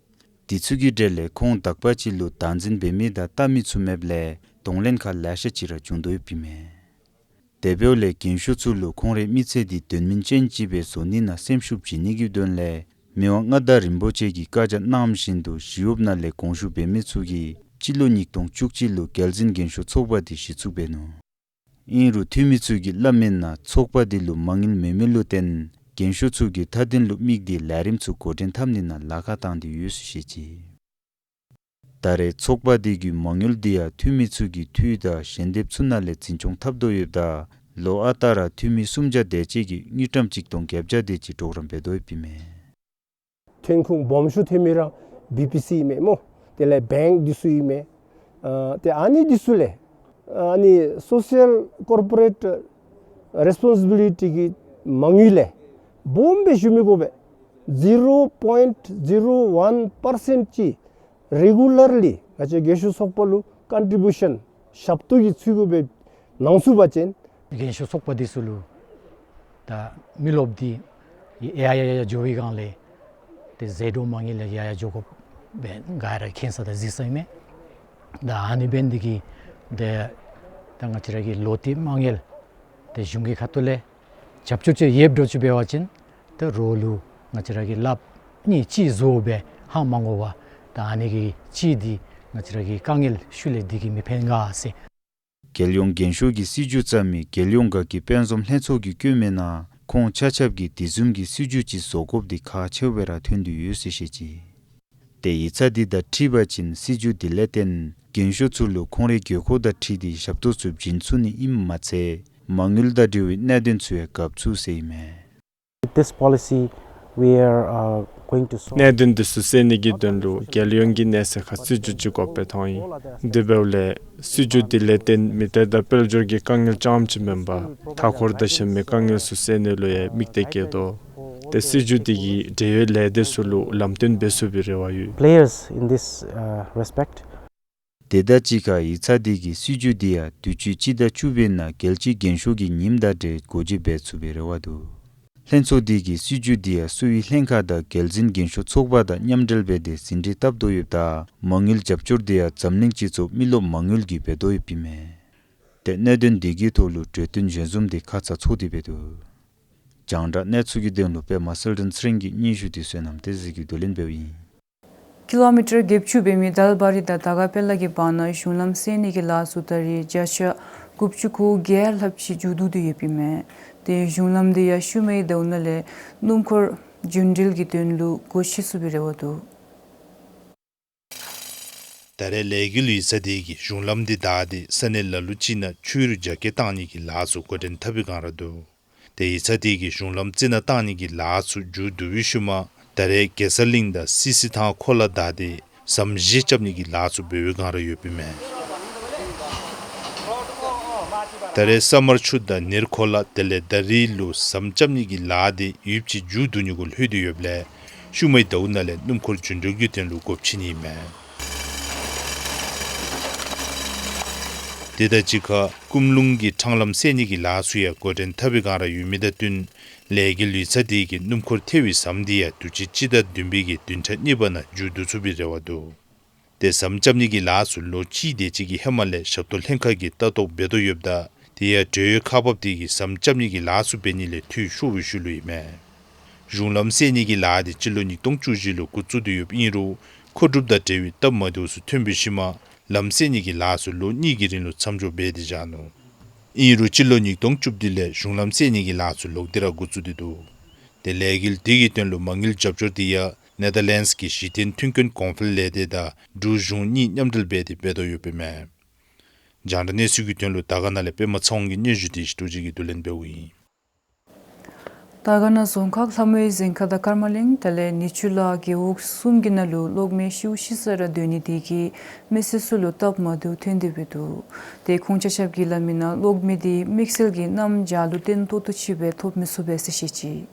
དེ་ཚུ་གི་གྲས་ལས་ཁོང་དག་པ་ཅིག་ལུ་བདག་འཛིན་འབད་མི་དང་བལྟ་མི་ཚུ་མེདཔ་ལས་གདོང་ལེན་ཁག་ལེ་ཤ་ཅིག་ར་བྱུང་དོ་ཡོདཔ་ཨིན་མས། དེ་འབདཝ་ལས་རྒན་ཤོས་ཚུ་ལུ་ཁོང་རའི་མི་ཚེ་འདི་དོན་སྨིན་ཅན་ཅིག་སྦེ་བཟོ་ནི་ནང་སེམས་ཤུགས་བྱིན་ནི་གི་དོན་ལས་མི་དབང་མངའ་བདག་རིན་པོ་ཆེ་གིས་བཀའ་རྒྱ་གནངམ་བཞིན་དུ་ཞི་གཡོགཔ་ནང་ལས་དགོངས་ཞུ་འབད་མི་ཚུ་གིས་སྤྱི་ལོ་ཉིས་སྟོང་བཅུ་གཅིག་ལུ་རྒྱལ་འཛིན་རྒན་ཤོས་ཚོགས་པ་འདི་གཞི་བཙུགས་འབད་ནུག། ཨིན་རུང་འཐུས་མི་ཚུ་གིས་སླབ་མིའི་ནང་ཚོགས་པ་འདི་ལུ་མ་དངུལ་མེད་མི་ལུ་བརྟེན་རྒན་ཤོས་ཚུ་གི་མཐའ་དོན་ལུ་དམིགས་ཏེ་ལས་རིམ་ཚུ་འགོ་འདྲེན་འཐབ་ནི་ནང་ལཱ་ཁག་བཏང་སྟེ་ཡོད་ཟེར་བཤད་ཅི། ད་རེས་ཚོགས་པ་འདི་གི་མ་དངུལ་འདི་ཡང་འཐུས་མི་ཚུ་གིས་འཐུས་དང་ཞལ་འདེབས་ཚུ་ནང་ལས་འཛིན་སྐྱོང་འཐབ་དོ་ཡོདཔ་ད་ལོ་ཨ་རྟག་ར་འཐུས་མི་སུམ་བརྒྱ་དེ་ཅིག་གིས་དངུལ་ཀྲམ་གཅིག་སྟོང་བརྒྱད་བརྒྱ་དེ་ཅིག་གྲོགས་རམ་འབད་དོ་ཡོདཔ་ཨིན་མས། ཐོན་ཁུངས་སྦོམ་ཤོས་ཐོན་མི་ར་བི་པི་སི་ཨིན་མས་སྨོ། དེ་ལས་བེངཀ་འདི་ཚུ་ཨིན་མས། ཨ་ཏེ་ཨ་ནི་འདི་ཚུ་ལས་ཨ་ནི་སོ་ཤལ་ཀོར་པོ་རེཊ་རེས་པོན་སི་བི་ལི་ཊི་གི་མ་དངུལ་ལས་སྦོམ་སྦེ་ཞུ་མི་དགོ་པས། ཛི་རོ་པོའིནཊ་ཛི་རོ་ཝན་པར་སེནཊ་ཅིག་རེ་གུ་ལར་ལི་ང་བཅས་རྒན་ཤོས་ཚོགས་པ་ལུ་ཀོན་ཊི་བིའུ་ཤཱན་ཞབས་ཏོག་གི་ཚུལ་གུ་སྦེ་གནང་ཚུགས་པ་ཅིན། རྒན་ཤོས་ཚོགས་པ་འདི་ཚུ་ལུ་ད་མི་རློབས་འདི་ཡར་ཡར་ཡར་ཡར་འགྱོ་བའི་སྒང་ལས་ཏེ་ཟད་འགྲོ་མ་དངུལ་ཡར་ཡར་འགྱོ་དགོཔ་སྦེ་ག་ར་མཁྱེན་ས་དང་གཟིགས་ས་ཨིན་མས། ད་ཨ་ནི་འབད་ནི་འདི་གིས་ཏེ་ད་ང་བཅས་ར་གི་ལོ་ཏེ་མ་དངུལ་ཏེ་གཞུང་གི་ཁ་ཐུག་ལས་རྒྱབ་སྐྱོར་ཅིག་ཡོདཔ་འདྲཝ་ཅིག་འབད་བ་ཅིན་ཏེ་རོགས་ལུ་ང་བཅས་ར་གིས་ལགཔ་གཉིས་གཅིག་བཟོ་སྦེ་ཧ་མ་གོ་བར་ད་ཨ་ནི་གི་ཅིག་འདི་ང་བཅས་ར་གི་དཀའ་ངལ་ཤུལ་ལས་འདི་གིས་མི་ཕན་ག་ཟེར། རྒྱལ་ཡོངས་རྒན་ཤོས་ཀྱི་སྲིད་བྱུས་བརྩམ་མི་རྒྱལ་ཡོངས་དགའ་སྐྱིད་དཔལ་འཛོམས་ལྷན་ཚོགས་ཀྱིས་བཀོད་མིའི་ནང་ཁོང་ཆ་ཁྱབ་ཀྱིས་དེ་བཟུམ་གྱི་སྲིད་བྱུས་ཅིག་བཟོ་དགོཔ་འདི་ཁག་ཆེཝ་སྦེ་ར་ཐོན་ཏེ་ཡོད་ཟེར་བཤད་ཅི། ཏེ་ཡིག་ཚང་འདི་དང་འཁྲིལ་བ་ཅིན་སྲིད་བྱུས་འདི་ལས་བརྟེན་རྒན་ཤོས་ཚུ་ལུ་ཁོང་རའི་དགོས་མཁོ་དང་འཁྲིལ་ཏེ་ཞབས་ཏོག་ཚུ་བྱིན་ཚུགས་ནི་ཨིནམ་མ་ཚད་མ་དངུལ་དང་འབྲེལ་བའི་གནད་དོན་ཚུ་ཡང་བཀག་ཚུགས་ཟེར་ཨིན་མས། This policy, we are, uh, going to solve. གནད་དོན་འདི་ཚུ་སེལ་ནི་གི་དོན་ལུ་རྒྱལ་ཡོངས་ཀྱི་གནས་ཚད་ཁར་སྲིད་བྱུས་ཅིག་དགོཔ་སྦེ་མཐོང་ཡི། དེ་འབདཝ་ལས་སྲིད་བྱུས་འདི་ལས་བརྟེན་མི་སྡེ་དང་དཔལ་འབྱོར་གྱི་དཀའ་ངལ་རྐྱངམ་ཅིག་མེན་པར་མཐའ་འཁོར་དང་གཞན་མི་དཀའ་ངལ་ཚུ་སེལ་ནི་ལུ་ཡང་དམིགས་གཏད་བསྐྱེད་དོ། ཏེ་སྲིད་བྱུས་འདི་གིས་འབྲེལ་ཡོད་ལས་སྡེ་ཚུ་ལུ་ལམ་སྟོན་འབད་ཚུགས་པའི་རེ་བ་ཡོད། Players in this, uh, respect. དེ་དང་གཅིག་ཁར་ཡིག་ཚང་འདི་གིས་སྲིད་བྱུས་འདི་ཡང་དུས་ཅི་སྤྱི་ཟླ་བཅུ་པའི་ནང་རྒྱལ་སྤྱིའི་རྒན་ཤོས་ཀྱི་ཉིནམ་དང་འབྲེལ་འགོ་འབྱེད་འབད་ཚུགས་པའི་རེ་བ་འདུག། ལྷན་ཚོགས་འདི་གིས་སྲིད་བྱུས་འདི་ཡང་གསོ་བའི་ལྷན་ཁག་དང་རྒྱལ་འཛིན་རྒན་ཤོས་ཚོགས་པ་དང་མཉམ་འབྲེལ་འབད་དེ་ཟིན་བྲིས་བཏབ་དོ་ཡོདཔ་ད་མ་དངུལ་རྒྱབ་སྐྱོར་འདི་ཡང་འཛམ་གླིང་སྤྱི་ཚོགས་མི་རློབས་མ་དངུལ་གྱིས་འབད་དོ་ཡོདཔ་ཨིན་མས། ཏེ་གནད་དོན་འདི་གི་ཐོག་ལུ་གྲོས་བསྟུན་ཞལ་འཛོམས་འདི་ཁ་ཙ་ཚོགས་ཏེ་འབད་དོ། རྒྱང་བསྒྲགས་གནས་ཚུལ་གྱི་དོན་ལུ་པདྨ་གསལ་སྒྲོན་ཚེ་རིང་གི་སྙན་ཞུ་འདི་བསོད་ནམས་བསྟན་འཛིན་གྱིས་བསྡུ་ལེན་འབདཝ་ཨིན། ཀི་ལོ་མི་ཊར་བརྒྱད་ཅུ་འབད་མི་དལ་བ་རི་དང་དར་དཀར་དཔལ་ལ་གི་བར་ན་གཞུང་ལམ་བསལ་ནི་གི་ལཱ་ཚུ་ད་རེས་བརྒྱ་ཆ་དགུ་བཅུ་གོ་བརྒྱད་ལྷགཔ་ཅིག་མཇུག་བསྡུ་སྟེ་ཡོདཔ་ཨིན་མས། ཏེ་གཞུང་ལམ་འདི་ཡང་ཤུལ་མའི་ཟླཝ་ནང་ལས་སྣུམ་འཁོར་རྒྱུན་འགྲུལ་གྱི་དོན་ལུ་སྒོ་ཕྱེ་ཚུགས་པའི་རེ་བ་འདུག། ད་རེས་ལས་འགུལ་ཡིག་ཚང་འདི་གིས་གཞུང་ལམ་འདི་བདའ་སྟེ་ས་གནས་ལ་ལུ་ཅིག་ནང་ཆུ་རུད་རྒྱ་སྐྱེད་བཏང་ནི་གི་ལཱ་ཚུ་འགོ་འདྲེན་འཐབ་པའི་སྒང་ར་འདུག། ཏེ་ཡིག་ཚང་འདི་གིས་གཞུང་ལམ་རྩི་ནག་བཏང་ནི་གི་ལཱ་ཚུ་མཇུག་བསྡུ་བའི་ཤུལ་མ་ད་རེས་གེ་སར་གླིང་དང་སི་སི་ཐང་ཁོ་ལ་བདའ་སྟེ་ ཟམ་བཞི་རྐྱབ་ནི་གི་ལཱ་ཚུ་འབད་བའི་སྒང་ར་ཡོདཔ་ཨིན་མས། ད་རེས་ས་དམར་ཆུ་དང་ནེར་ཁོ་ལ་དེ་ལས་དར་རི་ལུ་ཟམ་རྐྱབ་ནི་གི་ལཱ་དེ་ཡུདཔ་ཅིག་མཇུག་བསྡུ་ནི་གུ་ལྷོད་དེ་ཡོདཔ་ལས་ཤུལ་མའི་ཟླཝ་ནང་ལས་སྣུམ་འཁོར་རྒྱུན་འགྲུལ་གྱི་དོན་ལུ་སྒོ་ཕྱེ་ནི་ཨིན་མས། དེ་དང་གཅིག་ཁར་ཀུམ་ལུང་གི་ཕྲང་ལམ་སེལ་ནི་གི་ལཱ་ཚུ་ཡང་འགོ་འདྲེན་འཐབ་པའི་སྒང་ར་ཡོད་མི་དང་བསྟུན་ལས་འགུལ་ཡིག་ཚང་དེ་གིས་སྣུམ་འཁོར་ཐལ་བའི་ཟམ་དེ་ཡང་དུས་ཅི་སྤྱི་ཟླ་བདུན་པའི་གི་བདུན་ཕྲག་གཉིས་པ་ནང་མཇུག་བསྡུ་ཚུགས་པའི་རེ་བ་འདུག། དེ་ཟམ་རྐྱབ་ནི་གི་ལཱ་ཚུ་ལོ་གཅིག་དེ་ཅིག་གི་ཧེ་མ་ལས་ཞབས་ཏོག་ལྷན་ཁག་གིས་ལྟ་རྟོག་འབད་དོ་ཡོདཔ་ད་དེ་ཡང་འབྲེལ་ཡོད་ཁག་འབགཔ་དེ་གིས་ཟམ་རྐྱབ་ནི་གི་ལཱ་ཚུ་འབད་ནི་ལས་འཐུས་ཤོར་བའི་ཤུལ་ལུ་ཨིན་མས། གཞུང་ལམ་སེལ་ནི་གི་ལཱ་དེ་སྤྱི་ལོ་ཉིས་སྟོང་བཅུ་བཞི་ལུ་འགོ་བཙུགས་ཏེ་ཡོདཔ་ཨིན་རུང་མཁོ་སྒྲུབ་དང་འབྲེལ་བའི་སྟབས་མ་བདེཝ་ཚུ་ཐོན་པའི་ཤུལ་མ་ལམ་སེལ་ནི་གི་ལཱ་ཚུ་ལོ་གཉིས་ཀྱི་རིང་ལུ་མཚམས་འཇོག་འབད་དེ་བཞག་ནུག། ཨིན་རུང་སྤྱི་ལོ་ཉིས་སྟོང་བཅུ་བདུན་ལས་གཞུང་ལམ་སེལ་ནི་གི་ལཱ་ཚུ་ལོག་སྟེ་ར་འགོ་བཙུགས་ཏེ་འདུག། དེ་ལས་འགུལ་དེ་གི་དོན་ལུ་མ་དངུལ་རྒྱབ་སྐྱོར་དེ་ཡང་ནེ་དར་ལེནཌསི་གི་གཞི་རྟེན་མཐུན་རྐྱེན་གོང་འཕེལ་ལས་སྡེ་དང་འབྲུག་གཞུང་གཉིས་མཉམ་འབྲེལ་འབད་དེ་འབད་དོ་ཡོདཔ་ཨིན་མས། རྒྱང་བསྒྲགས་གནས་ཚུལ་གྱི་དོན་ལུ་དར་དཀར་ན་ལས་པདྨ་ཚེ་དབང་གི་སྙན་ཞུ་དེ་ཞི་ཀྲུའུ་ཅི་གིས་བསྡུ་ལེན་འབདཝ་ཨིན། དར་དཀར་ན་རྫོང་ཁག་ལྷ་མོའི་རྫིང་ཁ་དང་ཀརྨ་གླིང་དེ་ལས་ནི་ཆུ་ལ་རྒེད་འོག་གསུམ་གྱི་ནང་ལུ་གློག་མེ་ཤུགས་ཆེ་ས་ར་སྡོད་ནི་དེ་གིས་མི་སེར་ཚུ་ལུ་སྟབས་མ་བདེཝ་ཐོན་ཏེ་འབད་འདུག། དེ་ཁོང་ཆ་ཁྱབ་ཀྱིས་སླབ་མིའི་ནང་གློག་མེ་དེ་དམིགས་བསལ་གྱི་གནམ་བྱཱར་ལུ་བརྟེན་ཏོག་ཏོ་ཅིག་སྦེ་ཐོབ་མི་ཚུགས་པས་ཟེར་བཤད་ཅི།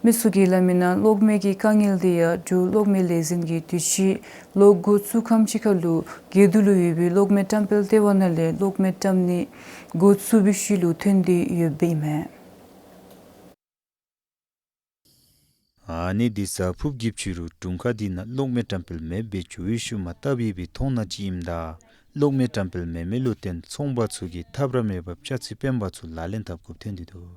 མི་ཚུ་གིས་སླབ་མིའི་ནང་གློག་མེ་གི་དཀའ་ངལ་དེ་ཡང་འབྲུག་གློག་མེ་ལས་འཛིན་གྱིས་དུས་ཅི་གློག་འགོ་བཙུགས་ཁམས་ཅིག་ཁར་ལུ་རྒེད་འོག་ལུ་ཡོད་པའི་གློག་མེ་བཀྲམ་སྤེལ་ལྟེ་བ་ནང་ལས་གློག་མེ་བཀྲམ་ནི་འགོ་བཙུགས་པའི་ཤུལ་ལུ་ཐོན་ཏེ་ཡོདཔ་ཨིན་མས། ཨ་ནི་འདི་གཟའ་ཕུརཔ་གི་ཕྱི་རུ་དྲུང་ཁག་འདི་ནང་གློག་མེ་བཀྲམ་སྤེལ་མེདཔ་སྦེ་འགྱོ་བའི་ཤུལ་མ་སྟབས་ཡག་པའི་མཐོང་སྣང་ཅིག་ཨིནམ་ད་གློག་མེ་བཀྲམ་སྤེལ་མེད་མི་ལུ་བརྟེན་ཚོང་པ་ཚུ་གིས་ཐབས་ར་མེད་པར་སྤྱ་ཚིག་སྤེན་པ་ཚུ་ལག་ལེན་འཐབ་དགོཔ་ཐོན་ཏེ་འདུག།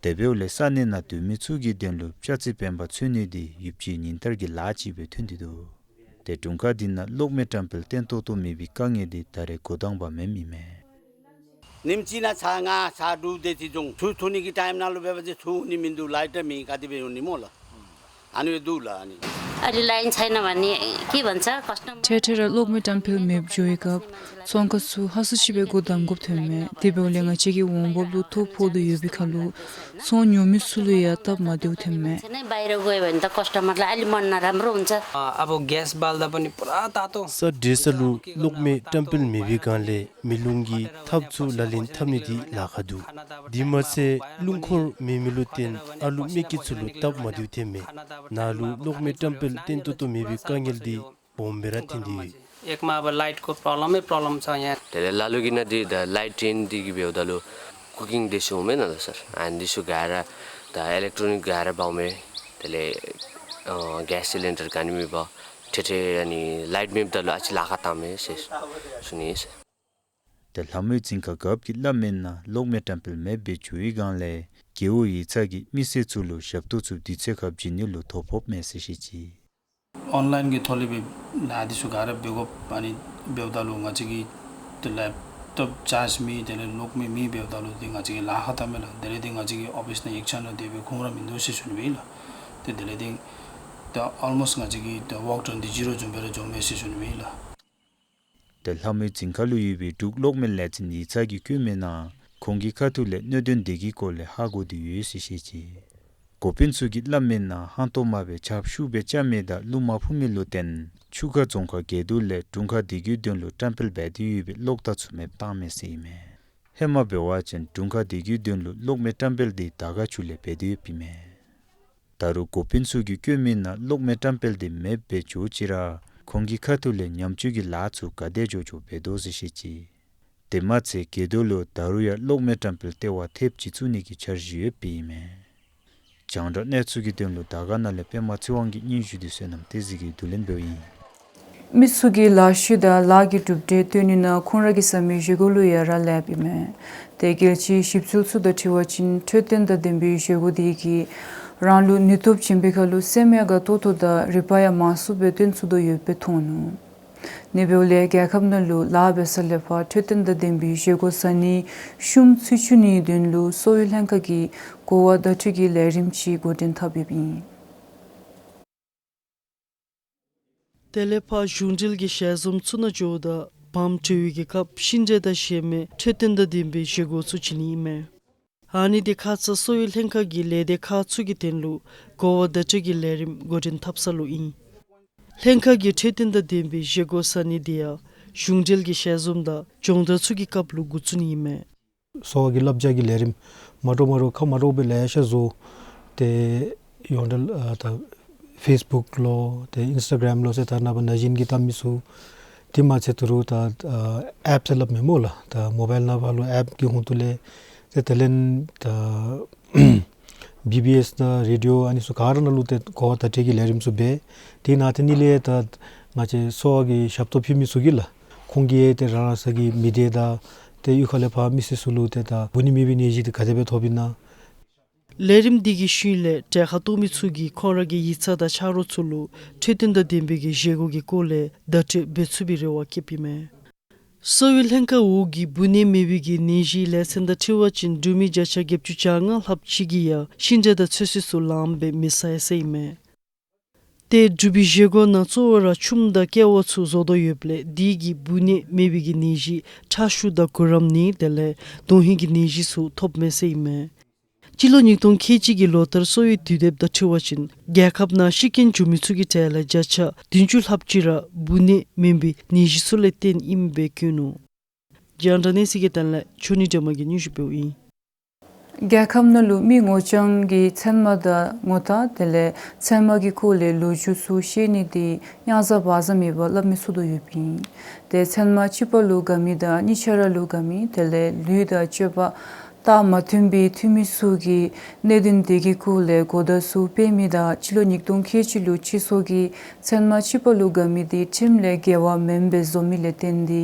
དེ་འབདཝ་ལས་ས་གནས་ནང་སྡོད་མི་ཚུ་གི་དོན་ལུ་སྤྱ་ཚིག་སྤེན་པ་འཚོལ་ནི་འདི་ཡུདཔ་ཅིག་ཉིན་ལྟར་གྱི་ལཱ་ཅིག་སྦེ་ཐོན་ཏེ་འདུག། དེ་དྲུང་ཁག་འདི་ནང་གློག་མེ་བཀྲམ་སྤེལ་བརྟན་ཏོག་ཏོ་མེད་པའི་དཀའ་ངལ་འདི་ད་རེས་འགོ་དང་པ་མེནམ་ཨིན་མས། ཉིནམ་གཅིག་ནང་ཚར་ལྔ་ཚར་དྲུག་དེ་ཅིག་འབྱུང་། ཚུར་འཐུ་ནི་གི་ཊའིམ་ནང་ལུ་འབད་བ་ཅིན་ཚུར་འཐུ་ནི་མིན་འདུག། ལའིཊ་ར་མེད། ག་དེ་སྦེ་འོང་ནི་སྨོ་ལགས། ཨ་ནི་སྦེ་འདུག་ལགས། ཨ་ནི་ཨ་ལི་ལའིན་ཆ་ནི་མ་ནི་ཀི་བན་ཆ་ཀསི་ཊམ་ཐེངས་ཐེངས་ར་གློག་མེ་བཀྲམ་སྤེལ་མེདཔ་འགྱོ་བའི་སྐབས་ཚོང་ཁང་ཚུ་ཧ་སུ་ཅིག་སྦེ་སྒོ་བསྡམ་དགོཔ་ཐོནམ་མས། དེ་འབདཝ་ལས་ང་བཅས་ཀྱི་འོང་འབབ་ལུ་ཐོ་ཕོག་སྟེ་ཡོད་པའི་ཁར་ལུ་ཚོང་ཉོ་མི་ཚུ་ལུ་ཡང་སྟབས་མ་བདེཝ་ཐོནམ་མས། बाहिर गयो भने त कस्टमरलाई अलि मन नराम्रो हुन्छ। अब ग्यास बाल्दा पनि पुरा तातो। ས་འདྲེས་ས་ལུ་གློག་མེ་བཀྲམ་སྤེལ་མེད་པའི་སྒང་ལས་མེ་རླུང་གི་ཐབ་ཚུ་ལག་ལེན་འཐབ་ནི་འདི་ལཱ་ཁག་འདུག། དེ་མ་ཚད་རླུང་འཁོར་མེད་མི་ལུ་བརྟེན་ཨ་ལུ་མི་སྐྱེས་ཚུ་ལུ་སྟབས་མ་བདེཝ་ཐོནམ་མས། ནཱ་ལུ་གློག་མེ་བཀྲམ་སྤེལ་བརྟན་ཏོག་ཏོ་མེད་པའི་དཀའ་ངལ་འདི་སྦོམ་སྦེ་ར་ཐོན་ཏེ་ཡོད། एकमा अब लाइटको प्रब्लमै प्रब्लम छ यहाँ। དེ་ལས་ལ་ལུ་གི་ནང་འདི་ད་ལའིཊ་ཅན་འདི་གིས་འབདཝ་ད་ལུ་ཀུ་ཀིང་འདི་ཚུ་འོང་མས་ན་ལགས་སར། ཨ་ནི་འདི་ཚུ་ག་ར་ད་ཨི་ལེག་ཊོ་ནིག་ག་ར་འབག་འོང་མས། དེ་ལས་ཨ་གེས་སི་སི་ལིན་ཌར་ག་ནི་མེད་པར་ཐེངས་ཐེངས་ཨ་ནི་ལའིཊ་མེདཔ་ད་ལུ་ཨ་ཙི་ལཱ་ཁག་བཏངམ་མས་ཟེར་ཞུ་ནི་ཟེར། ཏེ་ལྷ་མོའི་རྫིང་ཁ་རྒཔོ་གིས་སླབ་མིའི་ནང་གློག་མེ་བཀྲམ་སྤེལ་མེདཔ་སྦེ་འགྱོ་བའི་སྒང་ལས་རྒེད་འོག་ཡིག་ཚང་གིས་མི་སེར་ཚུ་ལུ་ཞབས་ཏོག་ཚུ་དུས་ཚོད་ཁར་བྱིན་ནི་ལུ་ཐོ་ཕོགཔ་མས་ཟེར་བཤད་ཅི། ཨོན་ལའིན་གྱི་ཐོག་ལས་སྦེ་ལཱ་འདི་ཚུ་ག་ར་འབད་དགོཔ་ཨ་ནི་འབདཝ་ད་ལུ་ང་བཅས་ཀྱི་ཏེ་ལེབ་ཊོབ་ཅཱརཇ་མེད། དེ་ལས་གློག་མེ་མེད། འབདཝ་ད་ལུ་ཏེ་ང་བཅས་ཀྱིས་ལཱ་ཁག་བཏངམ་མས་ལགས། དེ་ལས་ཏེ་ང་བཅས་ཀྱི་ཨོ་ཕིསི་ནང་ཡིག་ཆ་ནང་དེ་སྦེ་ཁུངས་ར་མིན་འདུག་ཟེར་ཞུ་ནི་སྦེ་ཨིན་ལགས། ཏེ་དེ་ལས་ཏེ་ཏེ་ཨོལ་མོསཊ་ང་བཅས་ཀྱི་ཏེ་ཝརཀ་ཌོན་འདི་ཇི་རོ་བཟུམ་སྦེ་ར་འགྱོཝ་མས་ཟེར་ཞུ་ནི་སྦེ་ཨིན་ལགས། ཏེ་ལྷ་མོའི་རྫིང་ཁ་ལུ་ཡོད་པའི་འབྲུག་གློག་མེ་ལས་འཛིན་ཡིག་ཚང་གིས་བཀོད་མིའི་ནང་ཁོང་གི་ཁ་ཐུག་ལས་གནད་དོན་དེ་གི་སྐོར་ལས་ཧ་གོ་སྟེ་ཡོད་ཟེར་བཤད་ཅི། འགོ་དཔོན་ཚུ་གིས་སླབ་མིའི་ནང་ཧང་སྟོང་མ་སྦེ་ཆརཔ་ཤུགས་སྦེ་རྐྱབ་མི་དང་རླུང་མ་འཕུ་མི་ལུ་བརྟེན་ཆུ་ཁ་རྫོང་ཁག་རྒེད་འོག་ལས་དྲུང་ཁག་དེ་གི་དོན་ལུ་བཀྲམ་སྤེལ་འབད་དེ་ཡོད་པའི་གློག་ཐག་ཚུ་མེདཔ་བཏངམ་མས་ཟེར་ཨིན་མས། ཧེ་མ་འབད་བ་ཅིན་དྲུང་ཁག་དེ་གི་དོན་ལུ་གློག་མེ་བཀྲམ་སྤེལ་འདི་དར་དཀར་ཆུ་ལས་འབད་དེ་ཡོདཔ་ཨིན་མས། ད་རུང་འགོ་དཔོན་ཚུ་གིས་བཀོད་མིའི་ནང་གློག་མེ་བཀྲམ་སྤེལ་འདི་མེདཔ་སྦེ་འགྱོ་ཅི་ར་ཁོང་གི་ཁ་ཐུག་ལས་ཉམས་བཅོས་ཀྱི་ལཱ་ཚུ་ག་དེ་མགྱོགས་མགྱོགས་འབད་དོ་ཟེར་བཤད་ཅི། དེ་མ་ཚད་རྒེད་འོག་ལུ་ད་རུང་ཡང་གློག་མེ་བཀྲམ་སྤེལ་ལྟེ་བ་ཐེབས་གཅིག་བཙུགས་ནི་གི་འཆར་གཞི་ཡོདཔ་ཨིན་མས། རྒྱང་བསྒྲགས་གནས་ཚུལ་གྱི་དོན་ལུ་དར་དཀར་ན་ལས་པདྨ་ཚེ་དབང་གི་སྙན་ཞུ་འདི་བསོད་ནམས་བསྟན་འཛིན་གྱིས་བསྡུ་ལེན་འབདཝ་ཨིན། མི་ཚུ་གིས་ལཱ་ཤུལ་དང་ལཱ་གི་གྲུབ་འབྲས་སྟོན་ནི་ནང་ཁོང་ར་གི་ཟ་མི་བཞེས་སྒོ་ལུ་ཡང་རག་ལསཔ་ཨིན་མས། དེ་རྒྱལ་སྤྱིའི་ཞིབ་འཚོལ་ཚུ་དང་འཁྲིལ་བ་ཅིན་འཕྲོད་བསྟེན་དང་ལྡན་པའི་བཞེས་སྒོ་དེ་གིས་རང་ལུ་ནུས་སྟོབས་བྱིན་པའི་ཁར་ལུ་སེམས་ཡང་དགའ་ཏོག་ཏོ་དང་རིག་པ་ཡང་མང་སུ་སྦེ་སྟོན་ཚུགས་དོ་ཡོདཔ་སྦེ་མཐོང་ནུག། ཨ་ནི་འབདཝ་ལས་རྒྱལ་ཁབ་ནང་ལུ་ལཱ་འབད་ས་ལས་ཕར་འཕྲོད་བསྟེན་དང་ལྡན་པའི་བཞེས་སྒོ་ཟ་ནི་ཤུགས་ཆུང་ནིའི་དོན་ལུ་གསོ་བའི་ལྷན་ཁག་གིས་གོ་བ་བརྡ་སྤྲོད་ཀྱི་ལས་རིམ་ཅིག་འགོ་འདྲེན་འཐབ་ཡོདཔ་ཨིན། དེ་ལས་ཕར་གཞུང་འབྲེལ་གྱི་ཞལ་འཛོམས་ཚུ་ནང་འགྱོཝ་ད་བམ་གྲུ་ཡོད་ཀྱི་སྐབས་ཤིང་འབྲས་དང་ཞལ་མའི་འཕྲོད་བསྟེན་དང་ལྡན་པའི་བཞེས་སྒོ་ཚུ་བྱིན་ནི་ཨིན་མས། ཨ་ནི་འདི་ཁ་ཙ་གསོ་བའི་ལྷན་ཁག་གི་ལས་སྡེ་ཁག་ཚུ་གི་དོན་ལུ་གོ་བ་བརྡ་སྤྲོད་ཀྱི་ལས་རིམ་འགོ་འདྲེན་འཐབ་ས་ལུ་ཨིན། ལྷན་ཁག་གི་འཕྲོད་བསྟེན་དང་ལྡན་པའི་བཞེས་སྒོ་གསན་ནི་དེ་ཡང་གཞུང་འབྲེལ་གྱི་ཞལ་འཛོམས་དང་སྦྱོང་བརྡར་ཚུ་གི་སྐབས་ལུ་འགོ་བཙུགས་ནི་ཨིན་མས། གསོ་བ་གི་བསླབ་བྱ་གི་ལས་རིམ་མ་འདྲཝ་མ་འདྲཝ་ཁག་མ་འདྲཝ་སྦེ་ལེ་ཤ་བཟོ། ཏེ་ཡོངས་འབྲེལ་ཨ་ད་ཕེསི་བུཀ་ལུ་ཏེ་ཨིནསི་ཊ་གརམ་ལུ་ཟེར་ད་ནངས་པ་ན་གཞོན་གྱིས་བལྟ་མི་ཚུ། དེ་མ་ཚད་ད་རུང་ད་ཨ་ཨེཔ་ཟེར་སླབ་མས་སྨོ་ལགས། ད་མོ་བཱའིལ་ནང་ཕར་ལུ་ཨེཔ་གི་ཧོངས་ཏོ་ལས་ཏེ་དེ་ལས་ད་བི་བི་ཨེསི་དང་རེ་ཌི་ཡོ་ཨ་ནི་ཚུ་ག་ར་ནང་ལུ་ཏེ་གོ་བ་བརྡ་སྤྲོད་ཀྱི་ལས་རིམ་ཚུ་འབད། དེ་ནང་ཏེ་ཨ་ནི་ལས་ད་ང་བཅས་གསོ་བ་གི་ཞབས་ཏོག་ཕུལ་མི་ཚུ་གིས་ལགས། ཁོང་གིས་ཏེ་རང་རང་སོ་གི་མི་སྡེ་དང་ཏེ་གཡུས་ཁ་ལས་ཕར་མི་སེར་ཚུ་ལུ་ཏེ་ད་འབུ་ནད་མེད་པའི་ནད་གཞི་དེ་ག་དེ་སྦེ་ཐོབ་ཨིན་ན། ལས་རིམ་འདི་གི་ཤུལ་ལས་གྲལ་ཁར་གཏོགས་མི་ཚུ་གིས་ཁོང་ར་གི་ཡིག་ཚང་དང་ཆ་རོགས་ཚུ་ལུ་འཕྲོད་བསྟེན་དང་ལྡན་པའི་གི་བཞེས་སྒོ་གི་སྐོར་ལས་བརྡ་སྤྲོད་འབད་ཚུགས་པའི་རེ་བ་བསྐྱེདཔ་ཨིན་མས། གསོ་བའི་ལྷན་ཁག་འོག་གི་འབུ་ནད་མེད་པའི་གི་ནད་གཞིའི་ལས་ཚན་དང་འཁྲིལ་བ་ཅིན་འབྲུག་མི་བརྒྱ་ཆ་བརྒྱད་ཅུ་གྱ་ལྔ་ལྷགཔ་ཅིག་གིས་ཡང་ཤིང་འབྲས་དང་ཚོད་བསྲེ་ཚུ་ལངམ་སྦེ་མི་ཟ་ཡི་ཟེར་ཨིན་མས། ཏེ་འབྲུག་པའི་བཞེས་སྒོ་ནང་གཙོ་བོ་ར་ཆུམ་དང་ཀེ་བ་ཚུ་བཟོ་དོ་ཡོདཔ་ལས་དེ་གིས་འབུ་ནད་མེད་པའི་གི་ནད་གཞི་ཁྲག་ཤུགས་དང་གུ་རམ་ནད་དེ་ལས་དོན་ཧིང་གི་ནད་གཞི་ཚུ་ཐོབ་མས་ཟེར་ཨིན་མས། སྤྱི་ལོ་ཉིས་སྟོང་ཁལ་གཅིག་གི་ལོ་ལྟར་གསོ་བའི་དུས་དེབ་དང་འཁྲིལ་བ་ཅིན་རྒྱལ་ཁབ་ནང་ཤི་རྐྱེན་བྱུང་མི་ཚུ་གི་གྲས་ལས་བརྒྱ་ཆ་བདུན་ཅུ་ལྷགཔ་ཅིག་ར་འབུ་ནད་མེན་པའི་ནད་གཞི་ཚུ་ལས་བརྟེན་ཨིནམ་སྦེ་བཀོད་ནུག། རྒྱང་བསྒྲགས་གནས་ཚུལ་གྱི་དོན་ལས་ཆོས་ཉིད་སྒྲོལ་མ་གིས་སྙན་ཞུ་འབདཝ་ཨིན། རྒྱལ་ཁབ་ནང་ལུ་མི་ངོ་རྐྱང་གི་མཚན་མ་དང་ངོ་རྟགས་དེ་ལས་མཚན་མ་གི་སྐོར་ལས་ལོ་རྒྱུས་ཚུ་ཤེས་ནི་དེ་གཡང་ཟ་བག་ཟ་མེད་པར་སླབ་མི་ཚུགས་དོ་ཡོདཔ་ཨིན། ཏེ་མཚན་མ་གཅིག་པ་ལུ་དགའ་མི་དང་གཉིས་ཆ་ར་ལུ་དགའ་མི་དེ་ལས་ལུས་དང་སྤྱོད་པ་སྟབས་མ་མཐུན་པའི་འཐུས་མི་ཚུ་གི་གནད་དོན་དེ་གི་སྐོར་ལས་གོ་བརྡ་ཚུ་སྤེལ་མི་དང་སྤྱི་ལོ་ཉིས་སྟོང་ཁལ་གཅིག་ལུ་སྤྱི་ཚོགས་ཀྱིས་མཚན་མ་གཅིག་པ་ལུ་དགའ་མི་དེ་ཁྲིམས་ལས་འགལ་བ་མེན་པར་བཟོ་མི་ལས་བརྟེན་ཏེ་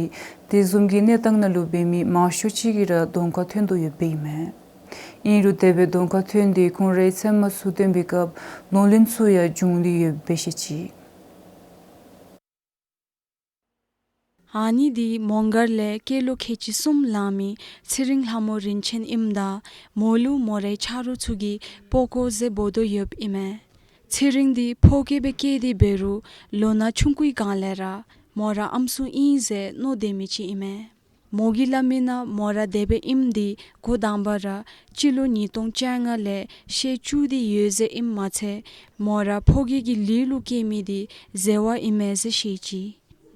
དེ་བཟུམ་གྱི་གནས་སྟངས་ནང་ལུ་འབད་མི་མང་ཤོས་ཅིག་གིས་ར་གདོང་ཁར་ཐོན་དོ་ཡོདཔ་ཨིན་མས། ཨིན་རུང་དེ་སྦེ་གདོང་ཁར་ཐོན་ཏེ་ཁོང་རའི་མཚན་མ་ཚུ་སྟོན་པའི་སྐབས་ནོར་ལན་ཚུ་ཡང་འབྱུང་སྟེ་ཡོདཔ་སྦེ་བཤད་ཅི། ཨ་ནི་དེ་མོང་སྒར་ལས་སྐྱེས་ལོ་ཁལ་གཅིག་གསུམ་ལང་མི་ཚེ་རིང་ལྷ་མོ་རིན་ཆེན་ཨིནམ་ད་མོ་ལུ་མོ་རའི་ཆ་རོགས་ཚུ་གིས་སྤོ་རྐོ་ཟེར་འབོ་དོ་ཡོདཔ་ཨིན་མས། ཚེ་རིང་དེ་ཕོ་སྐྱེས་སྦེ་སྐྱེས་ཏེ་འབད་རུང་ལོ་ན་ཆུང་ཀུའི་སྒང་ལས་ར་མོ་ར་ཨམ་སྲུ་ཨིན་ཟེར་མནོ་སྡོད་མི་ཅིག་ཨིན་མས། མོ་གིས་སླབ་མི་ནང་མོ་ར་དེ་སྦེ་ཨིནམ་དེ་འགོ་དང་པ་ར་སྤྱི་ལོ་ཉིས་སྟོང་བཅོ་ལྔ་ལས་ཤེས་བཅུག་སྟེ་ཡོད་ཟེར་ཨིནམ་མ་ཚད་མོ་ར་ཕོ་སྐྱེས་ཀྱི་ལུས་ལུ་སྐྱེས་མི་དེ་མཛེས་པ་ཨིན་མས་ཟེར་བཤད་ཅི།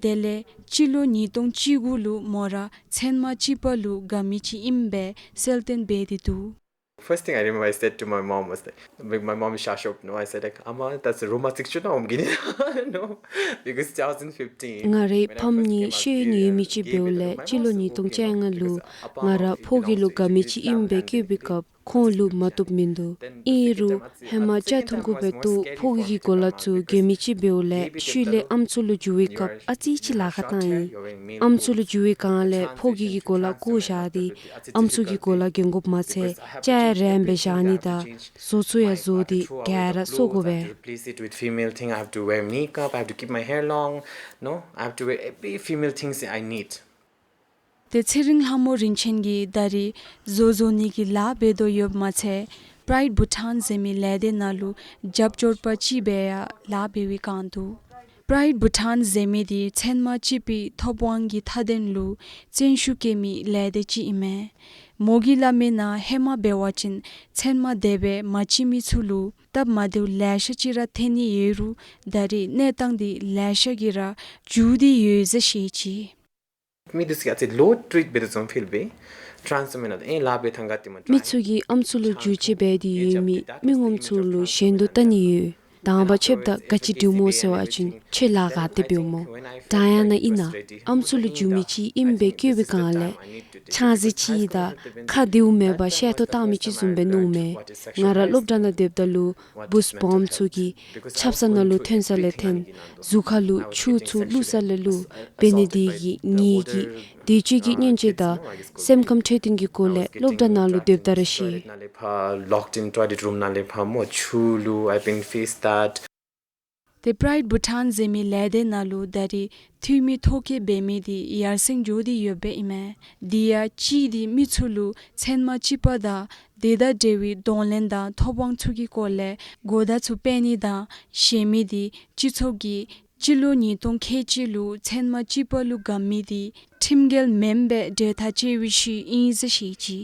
དེ་ལས་སྤྱི་ལོ་ཉིས་སྟོང་བཅུ་དགུ་ལུ་མོ་ར་མཚན་མ་གཅིག་པ་ལུ་དགའ་མི་ཅིག་ཨིནམ་སྦེ་གསལ་སྟོན་འབད་དེ་འདུག། First thing I remember, I said to my mom was like, my mom is shashob, no? I said, like, "Amma, that's a roma six, no, I'm getting, no," because two thousand fifteen, ང་རའི་ཕམ་གཉིས་ཤེས་ཡོན་ཡོད་མི་ཅིག་འབདཝ་ལས་སྤྱི་ལོ་ཉིས་སྟོང་བཅོ་ལྔ་ལུ་ང་ར་ཕོ་སྐྱེས་ལུ་དགའ་མི་ཅིག་ཨིནམ་སྦེ་བཀོད་པའི་སྐབས་ཁོང་ལུ་མ་བཏུབ་མིན་འདུག། ཨིན་རུང་ཧེ་མ་བཅའ་ཐུང་ཀུ་སྦེ་བཏུབ་ཕོ་སྐྱེས་ཀྱི་གོ་ལ་ཚུ་གྱོན་མི་ཅིག་འབདཝ་ལས་ཤུལ་ལས་ཨམ་སྲུ་ལུ་འགྱུར་བའི་སྐབས་ཨ་ཙི་ཅིག་ལཱ་ཁག་བཏང་ཡི། ཨམ་སྲུ་ལུ་འགྱུར་བའི་སྒང་ལས་ཕོ་སྐྱེས་ཀྱི་གོ་ལ་བཀོ་བཞག་སྟེ་ཨམ་སྲུ་གི་གོ་ལ་གྱོན་དགོཔ་མ་ཚད་ལྕགས་ཡང་རནམ་སྦེ་བཞག་ནི་དང་བཟོ་ཚུ་ཡང་བཟོ་སྟེ་ག་ར་གསོ་དགོ་པས། Replace it with female thing. I have to wear makeup. I have to keep my hair long. No, I have to wear every female things I need. ཏེ་ཚེ་རིང་ལྷ་མོ་རིན་ཆེན་གྱིས་ད་རེས་བཟོ་བཟོ་ནི་གི་ལཱ་འབད་དོ་ཡོདཔ་མ་ཚད་Pride Bhutan ཟེར་མི་ལས་སྡེ་ནང་ལུ་རྒྱབ་སྐྱོར་པ་ཅིག་སྦེ་ཡང་ལཱ་འབད་བའི་བསྒང་འདུག། Pride Bhutan ཟེར་མི་དེ་མཚན་མ་གཅིག་པའི་ཐོབ་དབང་གི་མཐའ་དོན་ལུ་བརྩོན་ཤུགས་བསྐྱེད་མི་ལས་སྡེ་ཅིག་ཨིན་མས། མོ་གིས་སླབ་མི་ནང་ཧེ་མ་འབད་བ་ཅིན་མཚན་མ་དེ་སྦེ་མ་བྱིན་མི་ཚུ་ལུ་སྟབས་མ་བདེཝ་ལེ་ཤ་ཅིག་ར་ཐོན་ནི་ཡོད་རུང་ད་རེས་གནས་སྟངས་དེ་ལེ་ཤ་གིས་ར་འགྱུར་ཏེ་ཡོད་ཟེར་བཤད་ཅི། མི་འདི་ཚུ་གིས་ཨ་ཙི་ལོ་ཊི་རིཊ་འབད་དོ་བཟུམ་ཕིལ་འབད། ཊེ་རེནསི་མེན་ནི་ཨེ་ལཱ་འབད་ཐངས་ག་ཏེ་མ་མི་ཚུ་གིས་ཨམ་སྲུ་ལུ་འགྱུར་བཅོས་འབད་དེ་ཡོད་མི་མི་ངོམ་ཚུ་ལུ་ཞེན་དུ་བལྟ་ནི་ཡོད། དང་པ་ཕྱདཔ་ད་ག་ཅི་འདྲཝ་སྨོ་ཟེར་བ་ཅིན་ཁྱོད་ལཱ་ག་ཏེ་འབདཝ་སྨོ། ད་ཡང་ན་ཨིན་ན་ཨམ་སྲུ་ལུ་འགྱུར་མི་ཅིག་ཨིནམ་སྦེ་བཀོད་པའི་བསྒང་ལས་ཆང་ཟེར་ཅིག་དང་ཁ་བདེཝ་མེད་པར་བཤད་ཐོ་བཏང་མི་ཅིག་བཟུམ་སྦེ་མནོཝ་མས། ང་ར་སློབ་གྲྭ་ནང་སྡོདཔ་ད་ལུ་བུསི་བོམ་ཚུ་གིས་ཆབ་གསང་ནང་ལུ་ཐོན་ས་ལས་ཐོན། གཟུགས་ཁ་ལུ་ཆུ་ཚུ་བླུགས་ས་ལས་བླུགས། འབད་ནི་དེ་གིས་ངེ་གི་བདེ་སྤྱོད་ཀྱི་སྙན་ཆ་དང་སེམས་ཁམས་འཕྲོད་བསྟེན་གྱི་སྐོར་ལས་སློབ་གྲྭ་ནང་ལུ་སྡོདཔ་ད་ར་ཤེས། Locked in toilet room ནང་ལས་ཕར་མོ་ཆུ་བླུགས། I've been faced that. ཏེ་Pride Bhutan ཟེར་མི་ལས་སྡེ་ནང་ལུ་ད་རེས་འཐུས་མི་ཐོ་བཀོད་འབད་མི་དེ་ཡར་སེང་འགྱོ་སྟེ་ཡོདཔ་ཨིན་མས། དེ་ཡང་གཅིག་དེ་མི་ཚུ་ལུ་མཚན་མ་གཅིག་པ་དང་དེ་དང་འབྲེལ་བའི་གདོང་ལེན་དང་ཐོབ་དབང་ཚུ་གི་སྐོར་ལས་གོ་བརྡ་ཚུ་སྤེལ་ནི་དང་གཞན་མི་དེ་སྤྱི་ཚོགས་ཀྱིས་སྤྱི་ལོ་ཉིས་སྟོང་ཁལ་གཅིག་ལུ་མཚན་མ་གཅིག་པ་ལུ་དགའ་མི་དེ་ཁྲིམས་འགལ་མེན་པའི་གྲོས་ཐག་བཅད་པའི་ཤུལ་ཨིན་ཟེར་བཤད་ཅི།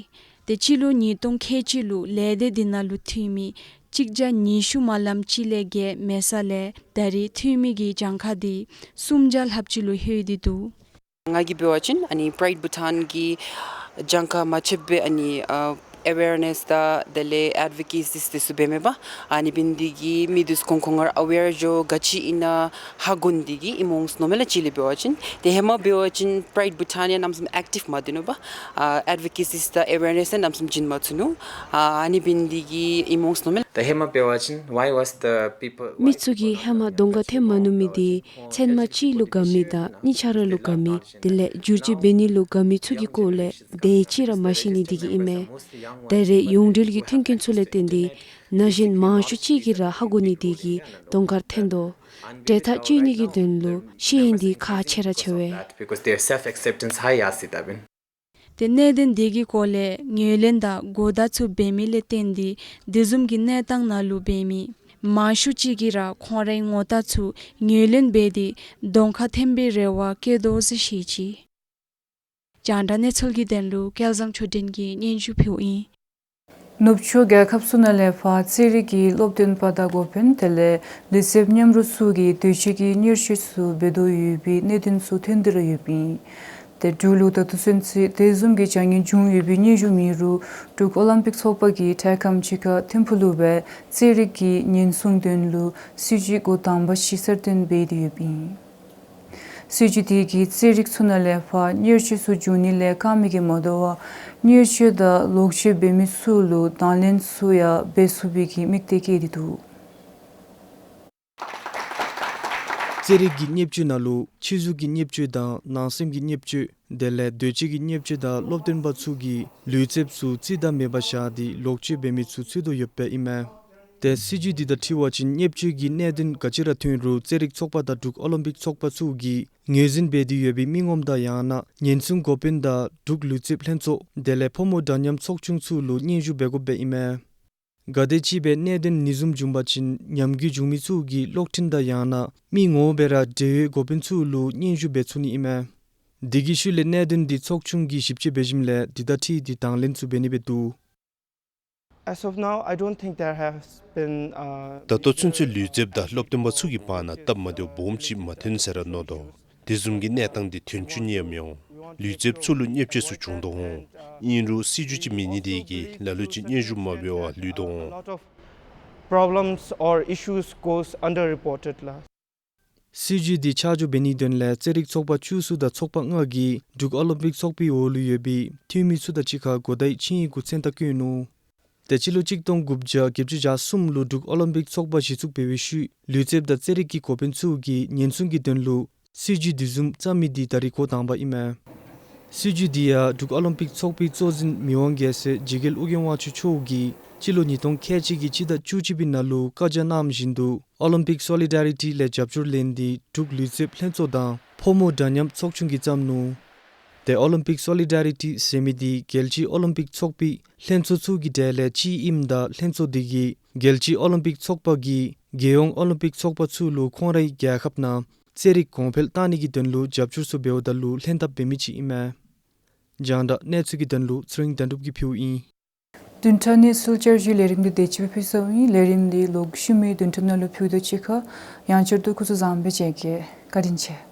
ཏེ་སྤྱི་ལོ་ཉིས་སྟོང་ཁལ་གཅིག་ལུ་ལས་སྡེ་དེ་ནང་ལུ་འཐུས་མི་ གཅིག་བརྒྱ་ཉི་ཤུ་མ་ལམ་གཅིག་ལས་བརྒལ་མེད་ས་ལས་ད་རེས་འཐུས་མི་གི་གྱངས་ཁ་འདི་སུམ་བརྒྱ་ལྷགཔ་ཅིག་ལུ་ལྷོད་དེ་འདུག། ང་གིས་འབད་བ་ཅིན་ཨ་ནི་Pride Bhutan གི་གྱངས་ཁ་མ་ཆོདཔ་སྦེ་ཨ་ནི་ཨ་ཨེ་ཝེར་ནེསི་དང་དེ་ལས་ཨེཌ་བོ་ཀེ་སིས་འདི་ཚུ་འབད་མི་པ། ཨ་ནི་འབད་ནི་འདི་གིས་མི་འདི་ཚུ་ཁོང་ཁོང་ངར་ཨེ་ཝེར་འགྱོ་ག་ཅི་ཨིན་ན་ཧ་གོ་ནི་འདི་གིས་ཨིནམ་འོང་ཟེར་མནོཝ་མས་ལགས། གཅིག་ལས་འབད་བ་ཅིན་ཏེ་ཧེ་མ་འབད་བ་ཅིན་Pride Bhutan ཡང་གནམ་མེད་ས་མེད་ཨེཀ་ཊིབ་མ་སྡོད་ནུག་པ། ཨ་ཨེཌ་བོ་ཀེ་སིས་དང་ཨེ་ཝེར་ནེསི་ཡང་གནམ་མེད་ས་མེད་བྱིན་མ་ཚུགས་ནུག། ཨ་ཨ་ནི་འབད་ནི་འདི་གིས་ཨིནམ་འོང་ཟེར་མནོཝ་མས་ལགས། ད་ཧེ་མ་འབད་བ་ཅིན་why was the people མི་ཚུ་གིས་ཧེ་མ་གདོང་ཁར་འཐོན་མ་ནུམ་མི་འདི་ཚན་མ་གཅིག་ལུ་དགའ་མི་དང་གཉིས་ཆ་ར་ལུ་དགའ་མི་དེ་ལས་བསྒྱུར་བཅོས་འབད་ནི་ལུ་དགའ་མི་ཚུ་གི་སྐོར་ལས་དེ་ཅིག་ར་མ་ཤེས་ནི་འདི་གིས་ཨིན་མས། ད་རེས་ཡོངས་འབྲེལ་གྱི་མཐུན་རྐྱེན་ཚུ་ལས་བརྟེན་ཏེ་ན་གཞོན་མང་ཤོས་ཅིག་གིས་ར་ཧ་གོ་ནི་འདི་གིས་གདོང་ཁར་འཐོན་དོ། འབྲེལ་ཐག་གཅོད་ནི་གི་དོན་ལུ་ཤེས་ཡོན་འདི་ཁག་ཆེ་ར་ཆེ་བས། Because their self acceptance high ཡ་ཟེར་ད་འབདན། ཏེ་གནད་དོན་འདི་གི་སྐོར་ལས་ངོས་ལེན་དང་གོ་བརྡ་ཚུ་འབད་མི་ལས་བརྟེན་ཏེ་དེ་བཟུམ་གྱི་གནས་སྟངས་ནང་ལུ་འབད་མི་མང་ཤོས་ཅིག་གིས་ར་ཁོང་རའི་ངོ་རྟགས་ཚུ་ངོས་ལེན་འབད་དེ་གདོང་ཁར་འཐོན་པའི་རེ་བ་བསྐྱེད་དོ་ཟེར་བཤད་ཅི། རྒྱང་བསྒྲགས་གནས་ཚུལ་གྱི་དོན་ལུ་སྐལ་བཟང་ཆོས་སྒྲོན་གྱིས་སྙན་ཞུ་ཕུལཝ་ཨིན། ནུབ་ཕྱོགས་རྒྱལ་ཁབ་ཚུ་ནང་ལས་ཕར་རྩེད་རིགས་ཀྱི་སློབ་སྟོན་པ་དང་འགོ་དཔོན་དེ་ལས་ལུས་རྩལཔ་མཉམ་རོགས་ཚུ་གིས་དུས་ཅི་གི་གཉེར་སྤྱོད་ཚུ་འབད་དོ་ཡོད་པའི་གནད་དོན་ཚུ་ཐོན་ཏེ་ར་ཡོདཔ་ཨིན། ཏེ་འབྲུག་ལུ་ད་ལྟོ་ཚུན་ཚོད་དེ་བཟུམ་གྱི་བྱ་ངན་བྱུང་ཡོད་པའི་སྙན་ཞུ་མེད་རུང་འབྲུག་ཨོ་ལིམ་པིག་ཚོགས་པ་གིས་འཕྲལ་ཁམས་ཅིག་ཁར་ཐིམ་ཕུག་ལུ་སྦེ་རྩེད་རིགས་ཀྱི་ཉེན་སྲུང་དོན་ལུ་སྲིད་བྱུས་འགོ་དང་པ་ཅིག་གསར་བཏོན་འབད་དེ་ཡོདཔ་ཨིན། སྲིད་བྱུས་དེ་གིས་རྩེད་རིགས་ཚུ་ནང་ལས་ཕར་གཉེར་སྤྱོད་ཚུ་འབྱུང་ནི་ལས་བཀག་མི་གིས་མ་དོ་བར་གཉེར་སྤྱོད་དང་ལོག་སྤྱོད་འབད་མི་ཚུ་ལུ་དང་ལེན་ཚུ་ཡང་འབད་ཚུགས་པའི་གི་དམིགས་གཏད་བསྐྱེད་དེ་འདུག། རྩེད་རིགས་ཀྱི་བརྙས་བཅོས་ནང་ལུ་ཕྱི་གཟུགས་ཀྱི་བརྙས་བཅོས་དང་ནང་སེམས་ཀྱི་བརྙས་བཅོས་དེ་ལས་འདོད་སྤྱོད་ཀྱི་བརྙས་བཅོས་དང་སློབ་སྟོན་པ་ཚུ་གིས་ལུས་རྩལཔ་ཚུ་རྩིས་དང་མེདཔ་བཞག་སྟེ་ལོག་སྤྱོད་འབད་མི་ཚུ་འཚོལ་དོ་ཡོདཔ་ཨིན་མས། ཏེ་སྲིད་བྱུས་འདི་དང་འཁྲིལ་བ་ཅིན་བརྙས་བཅོས་ཀྱི་གནད་དོན་ག་ཅི་ར་ཐོན་རུང་རྩེད་རིགས་ཚོགས་པ་དང་འབྲུག་ཨོ་ལིམ་པིག་ཚོགས་པ་ཚུ་གིས་ངོས་འཛིན་འབད་དེ་ཡོད་པའི་མི་ངོམ་དང་ཡང་ན་ཉེན་སྲུང་འགོ་དཔོན་དང་འབྲུག་ལུས་རྩལཔ་ལྷན་ཚོགས་དེ་ལས་ཕོ་མོ་འདྲ་མཉམ་ཚོགས་ཆུང་ཚུ་ལུ་སྙན་ཞུ་འབད་དགོཔ་ཨིན་མས། ག་དེམ་ཅིག་སྦེ་གནད་དོན་ཨ་ནི་བཟུམ་བྱུང་པ་ཅིན་ཉམས་རྒུད་བྱུང་མི་ཚུ་གི་གློག་འཕྲིན་དང་ཡང་ན་མི་ངོ་མ་སྦེ་ར་འབྲེལ་ཡོད་འགོ་དཔོན་ཚུ་ལུ་སྙན་ཞུ་འབད་ཚུགས་ནི་ཨིན་མས། དེ་གི་ཤུལ་ལས་གནད་དོན་འདི་ཚོགས་ཆུང་གིས་ཞིབ་དཔྱད་འབད་ཞིནམ་ལས་འདི་དང་འཁྲིལ་ཏེ་དང་ལེན་ཚུ་འབད་ནི་སྦེ་འདུག། As of now, I don't think there has been, uh, ད་ལྟོ་ཚུན་ཚོད་ལུས་རྩལཔ་དང་སློབ་སྟོན་པ་ཚུ་གི་བར་ན་སྟབས་མ་བདེཝ་སྦོམ་ཅིག་མ་ཐོན་ཟེར་ར་མནོ་དོ། དེ་བཟུམ་གྱི་གནས་སྟངས་འདི་ཐོན་བཅུག་ནི་ཡང་མི་འོང་། ལུས་རྩལཔ་ཚུ་ལུ་བརྙས་བཅོས་ཚུ་བྱུང་དོ་འོང་། ཨིན་རུང་སྲིད་བྱུས་ཅིག་མེད་ནི་དེ་གིས་ལ་ལུ་ཅིག་སྙན་ཞུ་མ་འབད་བར་ལུས་དོ་འོང་། Lot of problems or issues goes underreported ལགས། སྲིད་བྱུས་འདི་ཆ་འཇོག་འབད་ནིའི་དོན་ལས་རྩེད་རིགས་ཚོགས་པ་བཅུ་གསུམ་དང་ཚོགས་པ་ལྔ་གིས་འབྲུག་ཨོ་ལིམ་པིག་ཚོགས་པའི་འོག་ལུ་ཡོད་པའི་འཐུས་མི་ཚུ་དང་གཅིག་ཁར་གོ་བརྡའི་ཆིངས་ཡིག་གུ་མཚན་རྟགས་བཀོད་ནུག། ཏེ་སྤྱི་ལོ་གཅིག་སྟོང་དགུ་བརྒྱ་བརྒྱད་ཅུ་གྱ་གསུམ་ལུ་འབྲུག་ཨོ་ལིམ་པིག་ཚོགས་པ་གཞི་བཙུགས་འབད་བའི་ཤུལ་ལུས་རྩལཔ་དང་རྩེད་རིགས་ཀྱི་འགོ་དཔོན་ཚུ་གིས་ཉེན་སྲུང་གི་དོན་ལུ་སྲིད་བྱུས་དེ་བཟུམ་བརྩམ་མི་འདི་ད་རེས་འགོ་དང་པ་ཨིན་མས། སྲིད་བྱུས་འདི་ཡང་འབྲུག་ཨོ་ལིམ་པིག་ཚོགས་པའི་གཙོ་འཛིན་མི་དབང་རྒྱལ་སྲས་འཇིགས་རྒྱལ་ཨོ་རྒྱན་དབང་ཕྱུག་མཆོག་གིས་སྤྱི་ལོ་ཉིས་སྟོང་ཁལ་གཅིག་གི་སྤྱི་ཟླ་བཅུ་གཅིག་པའི་ནང་ལུ་བཀའ་རྒྱ་གནངམ་བཞིན་དུ་ཨོ་ལིམ་པིག་སོ་ལི་ཌ་རི་ཊི་ལས་རྒྱབ་སྐྱོར་ལེན་ཏེ་འབྲུག་ལུས་རྩལཔ་ལྷན་ཚོགས་དང་ཕོ་མོ་འདྲ་མཉམ་ཚོགས་ཆུང་གིས་བརྩམས་ནུག། ཏེ་ཨོ་ལིམ་པིག་སོ་ལི་ཌ་རི་ཊི་ཟེར་མི་འདི་རྒྱལ་སྤྱིའི་ཨོ་ལིམ་པིག་ཚོགས་པའི་ལྷན་ཚོགས་ཚུ་གི་གྲས་ལས་གཅིག་ཨིནམ་ད་ལྷན་ཚོགས་འདི་གིས་རྒྱལ་སྤྱིའི་ཨོ་ལིམ་པིག་ཚོགས་པ་གིས་རྒྱལ་ཡོངས་ཨོ་ལིམ་པིག་ཚོགས་པ་ཚུ་ལུ་ཁོང་རའི་རྒྱལ་ཁབ་ནང་རྩེད་རིགས་གོང་འཕེལ་གཏང་ནི་གི་དོན་ལུ་རྒྱབ་སྐྱོར་ཚུ་འབདཝ་ད་ལུ་ལྷན་ཐབས་འབད་མི་ཅིག་ཨིན་མས། རྒྱང་བསྒྲགས་གནས་ཚུལ་གྱི་དོན་ལུ་ཚེ་རིང་དོན་གྲུབ་ཀྱིས་ཕུལཝ་ཨིན། བདུན་ཕྲག་གནས་ཚུལ་བསྐྱར་ཞུའི་ལས་རིམ་འདི་དེ་ཅིག་སྦེ་ཕུལ་ཚརཝ་ཨིན། ལས་རིམ་འདི་ལོག་ཤུལ་མའི་བདུན་ཕྲག་ནང་ལུ་ཕུལཝ་ད་གཅིག་ཁར་ཡང་བསྐྱར་དུ་སྐུ་གཟུགས་བཟང་པོ་སྦེ་མཇལ་གེ། བཀའ་དྲིན་ཆེ།